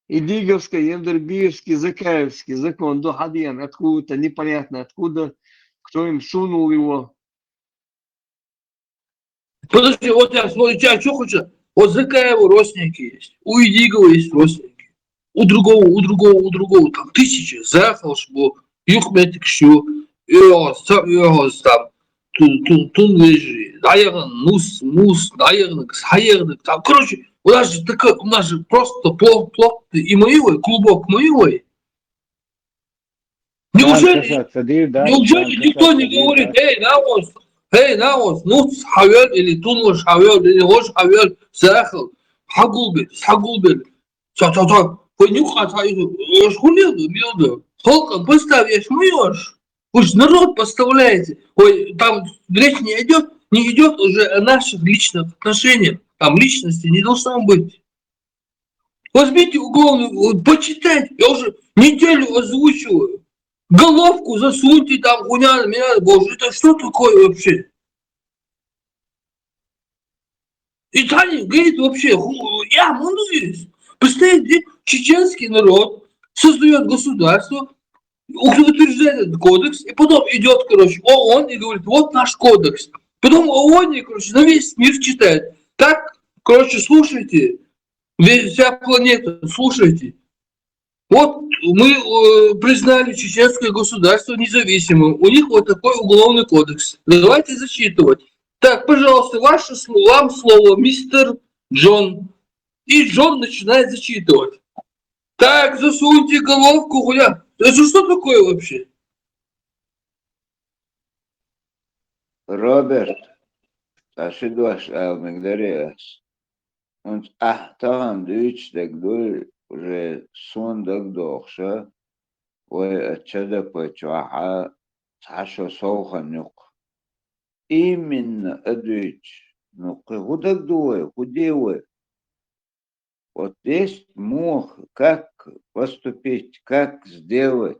И Диговский, Яндарбиевский, Закаевский закон, да, хадиян, откуда-то, непонятно откуда, кто им сунул его. Подожди, вот я, смотри, я что хочу. Вот Закаева родственники есть, у Идигова есть родственники, у другого, у другого, у другого, там тысячи, заехал, чтобы юхметик шо, там, тун, тун, тун вежи, даяган, нус, мус, даяган, саяган, там, короче, у нас же такой, у нас же просто плод, плод, и моевой, клубок моевой. Неужели, неужели никто не говорит, эй, навоз, эй, навоз, ну, хавел или тунвош хавел, или хош хавел, сахал, хагулбе, хагулбе. Та, та, та, вы нюха, та, э, шхунел, билда. Холком поставь, я шмуешь. Вы же народ поставляете. Ой, там речь не идет, не идет уже о наших личных отношениях. Там личности не должно быть. Возьмите уголовный, вот, почитайте. Я уже неделю озвучиваю. Головку засуньте там, хуйня, меня, боже, это что такое вообще? И Таня говорит вообще, ху- я мудуюсь. Представляете, чеченский народ создает государство, утверждает этот кодекс, и потом идет, короче, ООН и говорит, вот наш кодекс. Потом ООН, короче, на весь мир читает. Так, короче, слушайте, весь- вся планета, слушайте. Вот мы э, признали чеченское государство независимым. У них вот такой уголовный кодекс. Давайте зачитывать. Так, пожалуйста, ваше слово, вам слово, мистер Джон. И Джон начинает зачитывать. Так, засуньте головку, хуя. Это что такое вообще? Роберт, аши дуаш ал мигдари ас. Унц ахтаган дуйч дег дуй, уже сон даг дохша, вай ачада пачуаха, цаша солхан юк. Именно адуйч, ну, ху даг дуй, ху девы. Вот есть мух, как поступить, как сделать.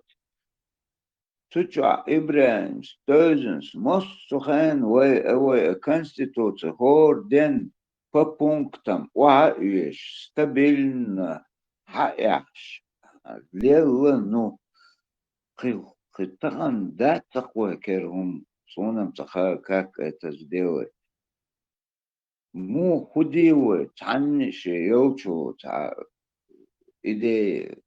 Цуча Ибрахим Стойзенс, моссухан вай, вай конституция, хор ден по пунктам, уа веш, стабильно, хаях, лелла, ну, хи-, хитахан да такой керхум, сунам цаха, как это сделать. Му худивы, цанни ши елчу, ца, идея.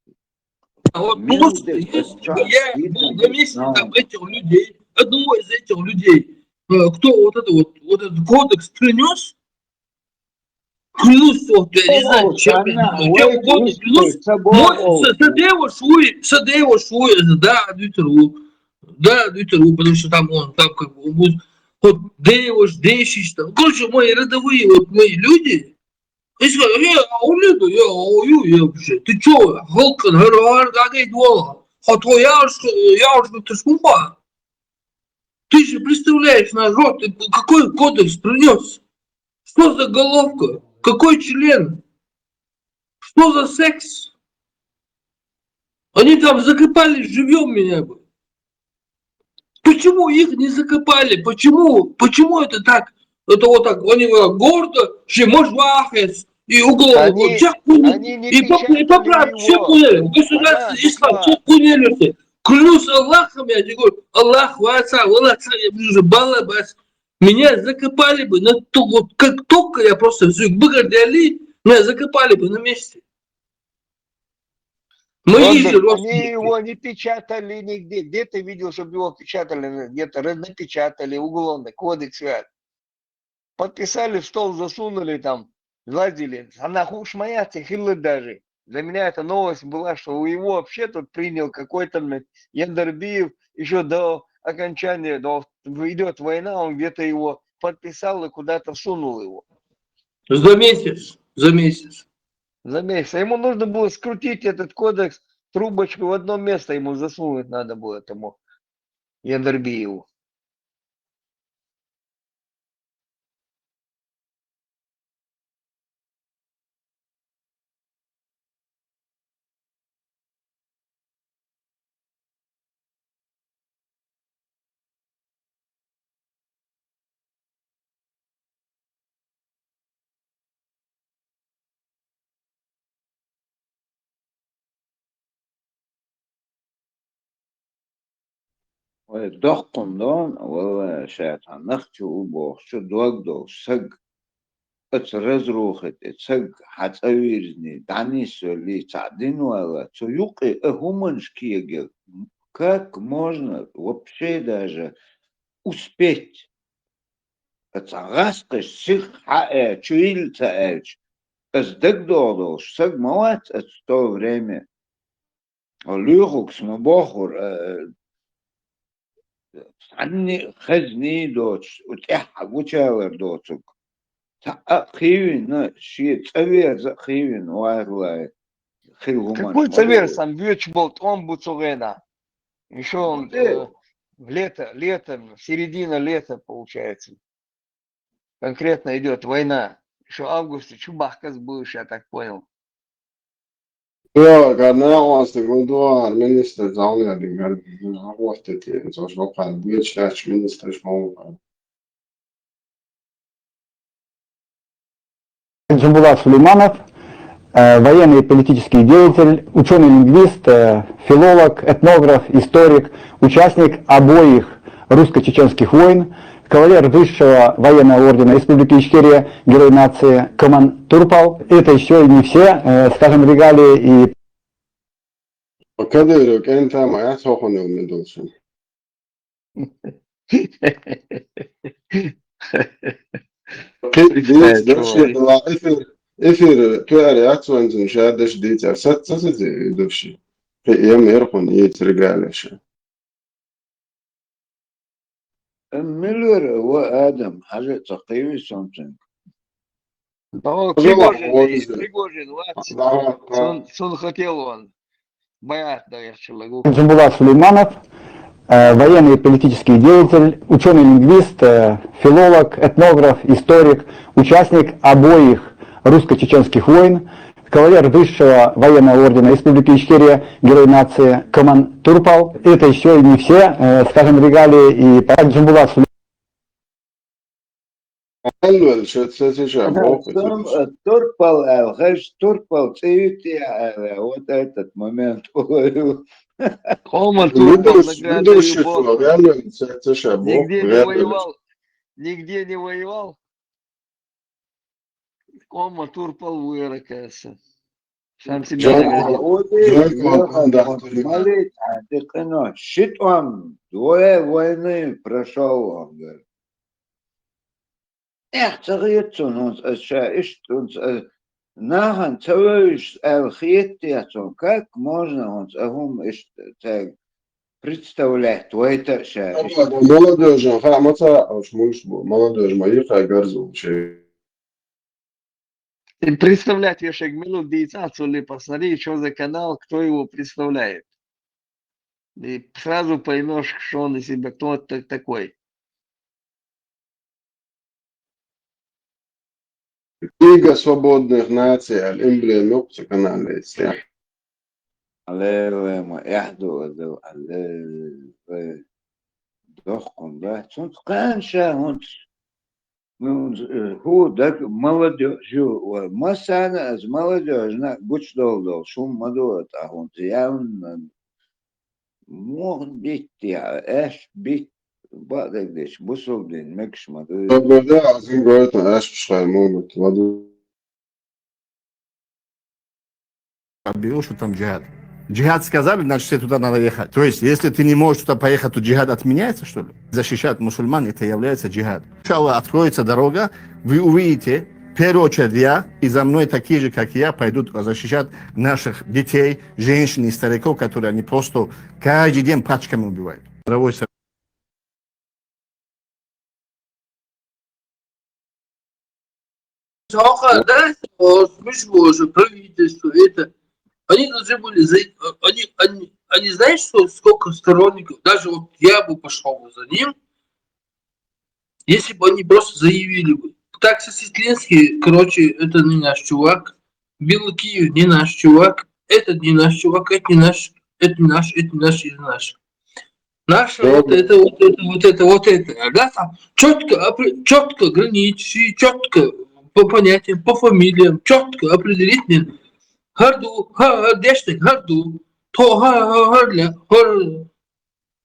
А вот просто если бы я был на месте там этих людей, одного из этих людей, э, кто вот это вот, вот этот кодекс принес, клянусь, вот я не знаю, чем я, чем угодно, клянусь, мой, с- садева шуи, садева шуи, да, Дмитрий, да, Дмитрий, потому что там он, там как бы, он будет, вот, девош, дешиш, там, короче, мои родовые, вот, мои люди, и сказали, я, а у Лида, я, а у Ю, я вообще, ты чё, волкан, гар, гар, гагай, двола, а то я уж, я уж не тушмуха. Ты же представляешь, народ, ты какой кодекс принес? Что за головка? Какой член? Что за секс? Они там закопали живьем меня бы. Почему их не закопали? Почему? Почему это так? Это вот так, они вот гордо, что может вахес, и уголовник, они, всех хуйню, они не и поп-, и печатали поправ-, всех его. Хуйню. Государство ага, ислам, всех хуйню. Клянусь Аллахом, я тебе говорю, Аллах ваца, Аллах, я уже балабас. Меня закопали бы, но то, вот как только я просто выгордели, меня закопали бы на месте. Мои же родственники. Они его не печатали нигде. Где ты видел, чтобы его печатали? Где-то напечатали, уголовный кодекс. Подписали, в стол засунули там, гладили. Она хуш моя, цехилла даже. Для меня эта новость была, что его вообще тут принял какой-то Яндарбиев еще до окончания, до, идет война, он где-то его подписал и куда-то сунул его. За месяц, за месяц. За месяц. А ему нужно было скрутить этот кодекс, трубочку в одно место ему засунуть надо было этому Яндарбиеву. Ой, доккхун дон, валла, шайтан нах чу у бохчу дог долуш саг. Аца разрухат и цаг хьацӀавирзни, дӀанисвелли, цхьаъ динвала, цу юкъе а хӀуманаш кегар, как можно вообще даже успеть? Цхьа гӀаскхаш сих хьаэчу, ил ца аьлча, ас дагадогӀу долуш саг ма вац ас в то время. Луьйхугс ма бохура, э, цхьанне а хезний доцуш, у тӀехь гучалар доцург. Цхьа а кхийвина, шен цӀа верза а кхийвина, валлахӀи, хила хӀуманаш. Какой цӀа верза, сан боьчу болу тӀом бу цу гӀена. Ещё он, э, лето, лето, середина лета получается. Конкретно идёт война. Ещё августе чу бахказ будешь, я так понял. Йо, гар нагӀостаг ву дугӀар министр залнеди гар нагӀостати, цо шокхар буьйчу лаьтташ министраш ма ву гар. Джамбулат Сулейманов, э, военный и политический деятель, учёный-лингвист, э, филолог, этнограф, историк, участник обоих русско-чеченских войн, кавалер Высшего военного ордена Республики Ичкерия, Герой нации Коман Турпал. Это ещё и не все, э, скажем, регалии и Кадыров кӀентан ма яц хӀокхунна мел долуш. Кхин дийца дашшехь ла эфир, эфир тоьар яц вайн цунна ша даш дийцар. Сац ца сазе и дашши. Кхин эм эрхун йийца регалеша. Миллер ва Адам, хьажа а ца кхийви сон цуьнга. О, Пригожин, Пригожин, вац. Сон, сон хотел он. Баят да яхча лагу. Джамбулат Сулейманов, э, военный и политический деятель, учёный-лингвист, э, филолог, этнограф, историк, участник обоих русско-чеченских войн, кавалер Высшего военного ордена Республики Ичкерия, Герой нации Коман Турпал. Это ещё и не все, э, скажем, регалии и по Джамбулат Сулейманов. Аьлла ваьлла, ша ца, ца ша боху, ца ша. Турпал аьлла, хаш турпал цӀе ю те аьлла, вот этот момент уловил. Хома турпал, ведущий, награда ведущий любовь. Аьлла ваьлла, ца, ца ша боху, нигде не воевал, нигде не воевал. Хома турпал ву яракаса. Сам себя наградил. Джон Кон, Джон Кон, да, молить, а ты кыно, щитом двое войны прошёл, он говорит. Эх, ца хетта цунна хӀунца аса ша иштта хӀунца аса нахана ца вевзаш аьлла хетта цунна, как можно хӀунца а хӀума иштта цаьрга представлять вайта а ша иштта. Молодёжан хаа ма ца хаьа, уьш муьлш бу, молодёжь ма йикхай гарзо ши. И представлять я шег мила дийца, цо ли посмотри, что за канал, кто его представляет. И сразу поймёшь, что он из себя, кто это такой. Лига свободных наций аьлла, эмблема йоккха канал яц, я. Аллилуйя, ма эхь ду ада, аллилуйя. Дохкун да. Цунца кхаьнша хӀунц. Ну, э, хӀу даг молодёжь ю, ва массана аз молодёжьна гучдолдолуш хӀума ма ду, тӀаккха хӀунца явна муха дитти, аьшпа битта, бакъдерг дечу, бусулба дин мегаш ма ду. Тобада, аз хӀинца гойту, аьшпаш хай муха ду. Объявил, что там джихад. Джихад сказали, значит, все туда надо ехать. То есть, если ты не можешь туда поехать, то джихад отменяется, что ли? Защищать мусульман, это является джихад. Иншаллах, откроется дорога, вы увидите, в первую очередь я, и за мной такие же, как я, пойдут защищать наших детей, женщин и стариков, которые они просто каждый день пачками убивают. Мировой со- Чёрт, да, что, смешно же, правительство, это, они должны были, за- они, они, они, знаешь, что, сколько сторонников, даже вот я бы пошёл бы за ним, если бы они просто заявили бы. Так, Сосветленский, короче, это не наш чувак, Белый Киев не наш чувак, этот не наш чувак, это не наш, это не наш, это не наш, это не наш. Наше вот это, вот это, вот это, вот это. А да, там чётко, чётко границы, чётко по понятиям, по фамилиям, чётко определить мне. Харду, ха, ха, дештек, харду. То, ха, ха, харля, хар.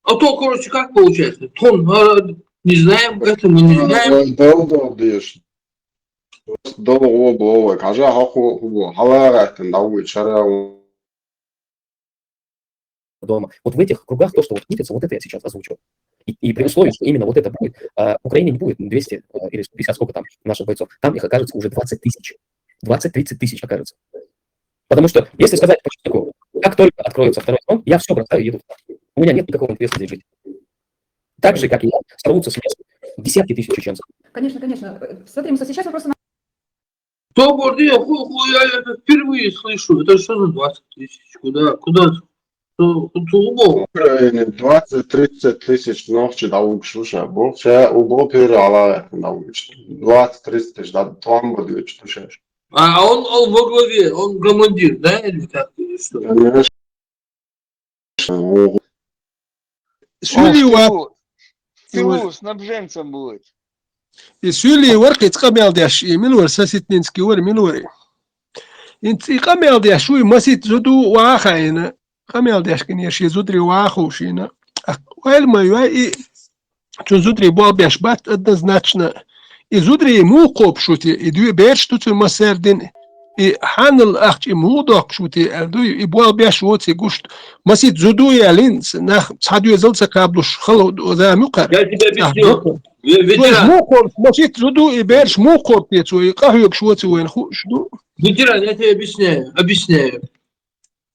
А то, короче, как получается? Тон, ха, не знаем, это мы не знаем. Ой, долго дышь. Долго было. Кажа хаху, ху, халара, это науи чара. Дома. Вот в этих кругах то, что вот видится, вот это я сейчас озвучиваю. И, и при условии, что именно вот это будет, а, Украине не будет двести, а, или сто пятьдесят, сколько там наших бойцов, там их окажется уже двадцать тысяч. Двадцать-тридцать тысяч окажется. Потому что, если сказать по чесноку, как только откроется второй фронт, я все бросаю и еду туда. У меня нет никакого интереса здесь жить. Так же, как и я, сорвутся с мест десятки тысяч чеченцев. Конечно, конечно. Э, смотри, мы сейчас вопросы на Кто бордиев? Ху-, ху-, я это впервые слышу. Это что за двадцать тысяч? Куда, куда? Кто, кто убыл? В Украине двадцать-тридцать тысяч нохчи дӀавугуш ву ша боху. Ша убо пера Аллах дӀавугуш. Двадцать-тридцать тысяч да, тхьамбар доьчу тушаш. А, а он, он во главе, он командир, да, или как, или что? Конечно. Суьлий вац. Тилу, тилу снабженцем будет. И суьлий вара кхин къамел деш, и мила вара, Сосветленский вара, мила вара. ХӀинца и къамел деш вуй, масийтта зуда ваха а хаийна, къамел деш гинера шен зударий ваха ховшийна. Вайл ма вай и Цуьнан зударий болх беш бац однозначно. И зударий муха кхобуш ву те? И дуьйна бераш ду цуьнан массаьрга дина. И хьанал ахча и муха доккхуш ву те аьлла дуй, и болх беш воций гуш ду. Масийтта зуда ялийна, нах цхьа доьзал ца кхаблуш хала зама ю кхара. Я тебе объясню. Ве-, ветеран. Муха кхобуш, масийтта зуда и бераш муха кхобу те цо, и къахьоьгуш воций вайна хууш ду. Ветеран, я тебе объясняю, объясняю.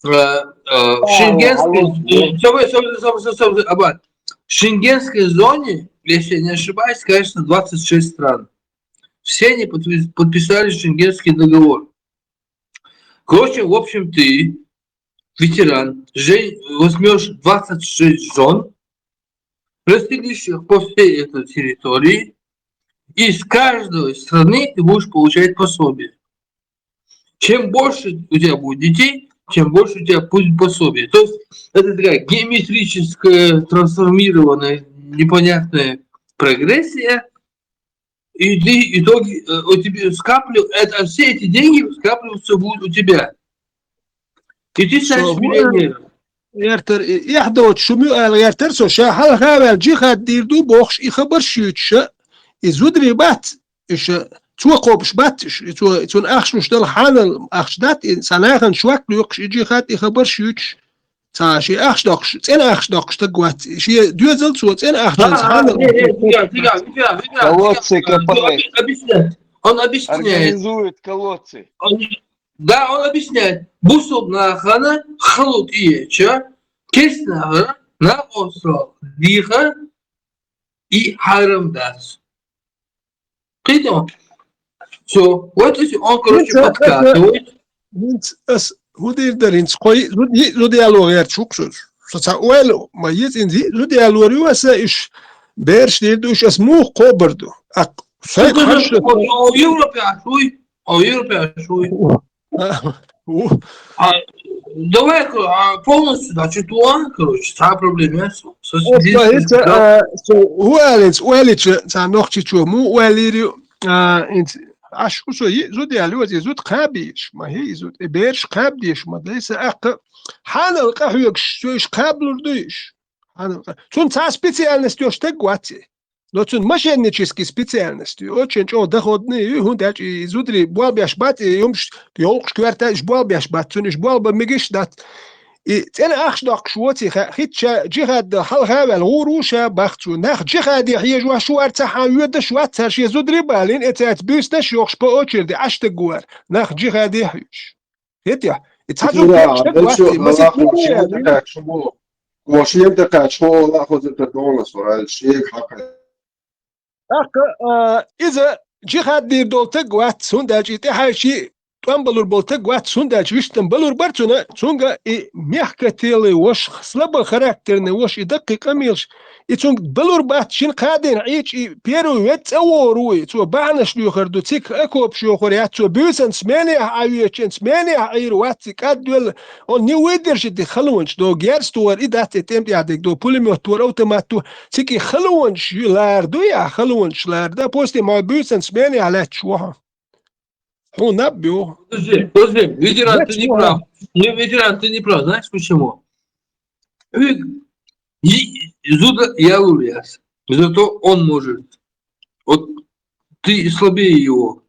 Э, э, в шенгенской, э, всё, всё, Аббат. В шенгенской зоне, если я не ошибаюсь, конечно, двадцать шесть стран. Все они подпис-, подписали Шенгенский договор. Короче, в общем, ты, ветеран, же-, возьмёшь двадцать шесть жён, расселишь их по всей этой территории, и с каждой страны ты будешь получать пособие. Чем больше у тебя будет детей, тем больше у тебя будет пособие. То есть это такая геометрическая, трансформированная, непонятная прогрессия. И ты в итоге, э, у тебя скаплив-, это, все эти деньги скапливаются будут у тебя. И ты станешь миллионером. ГӀертар, и эхь доцуш шу муьтӀахь гӀертар со, ша хьалха а ваьлла джихад дийр ду бохуш, и хабарш юьйцуш, и зударий бац, и ша, цо кхобуш бац, и ша, и цо, и цунна ахча луш дала хьанал ахча дац, и цхьа нахана шок лоькхуш, и джихад, и хабарш юьйцуш, цхьа шен ахча доккхуш, цӀена ахча доккхуш стаг вац, и шен доьзал цо цӀена ахчанца хьанал. Колодцы копает. Объясняет. Он объясняет. Организует колодцы. Он Да, он объясняет. Бусулба нахана хало тӀееча, керста нахана накъостал дийхар и хьарам дац. Кхетий? Всё. Вот если он, короче, подкатывает. ХӀинца ас хӀун дийр дара, хӀинца кхо йиъ зуда, йиъ зуда яло гӀерташ ву-кх шуьца. со ца ойла, ма еза ин зи-, зуда ялор ю аса иш, бераш дийр ду иш, ас мух кхобар ду. Ак, сай хаш. О Европе аш уй, о Европе аш уй. А, у. А, давай, а, полностью, значит, туан, короче, ца проблема, со, со, О, со, со, со, а, со, уалец, уалича, ца нохчи чу, му уалири, а, инц, аш у со, и, зуда ялор ю, зи зуда кхабиш, ма хи, и зуда, и бераш кхабдеш, ма дайса, ак, хьанал къахьоьгуш, со иш кхаблур ду иш. Хьанал къа-, цун ца специальность йош тег ваци. Но цун мошеннический специальность ю, очень чӀо доходный ю, хӀунда аьлча и зударий болбеш бац, и юмш, йолкхуш коьрта иш болбеш бац, цун иш болба мегаш дац. И цӀена ахча доккхуш воци ха, хитча джихад хьалха ваьл, гӀур ву ша бах цу. Нах джихаде хьежа ваш вар ца хьан воьдаш вац, цар шен зударий балин, э, цаьц буьйснаш йохуш по очереди, аш тег вар. Нах джихаде хьуьш. Хетя? И ца зуд Ира, дешта дальше ваци, масит Аллах, не вообще буя, не качу. Вообще не качу, Аллах, вот это дома, сурай, шейх, хакай. ТӀаккха, а, иза джихад дийр долу таг вац, хӀунда аьлча и тӀаьхьайчи тӀом балур болу таг вац, хӀунда аьлча виштам балур бар цуна, цунга и мехкателай вош, слабо характерный вош, и даккхий къамелаш, и цунга балур бац, шин кхадийна Ӏийча, и первый вет цӀа вору и, цо бахьанаш лоьхар ду, цик окопаш йохур яц, цо буьйсанна сменехь Ӏа вечан, сменехь Ӏийр вац, и кӀадвелла, он не выдержит и халонаш, дог герз товар, и дац, и тӀем тӀехь дерг ду, пулемёт товар, автомат товар, Цики халонаш ю лар ду я, халонаш лар да, после ма буьйсан смене а лаьтташ ваха. Хьу наб ю. Подожди, подожди, ветеран, ты не прав. Не, ветеран, ты не прав. Знаешь почему? Ведь и-, зуда я луляс. Зато он может. Вот ты слабее его.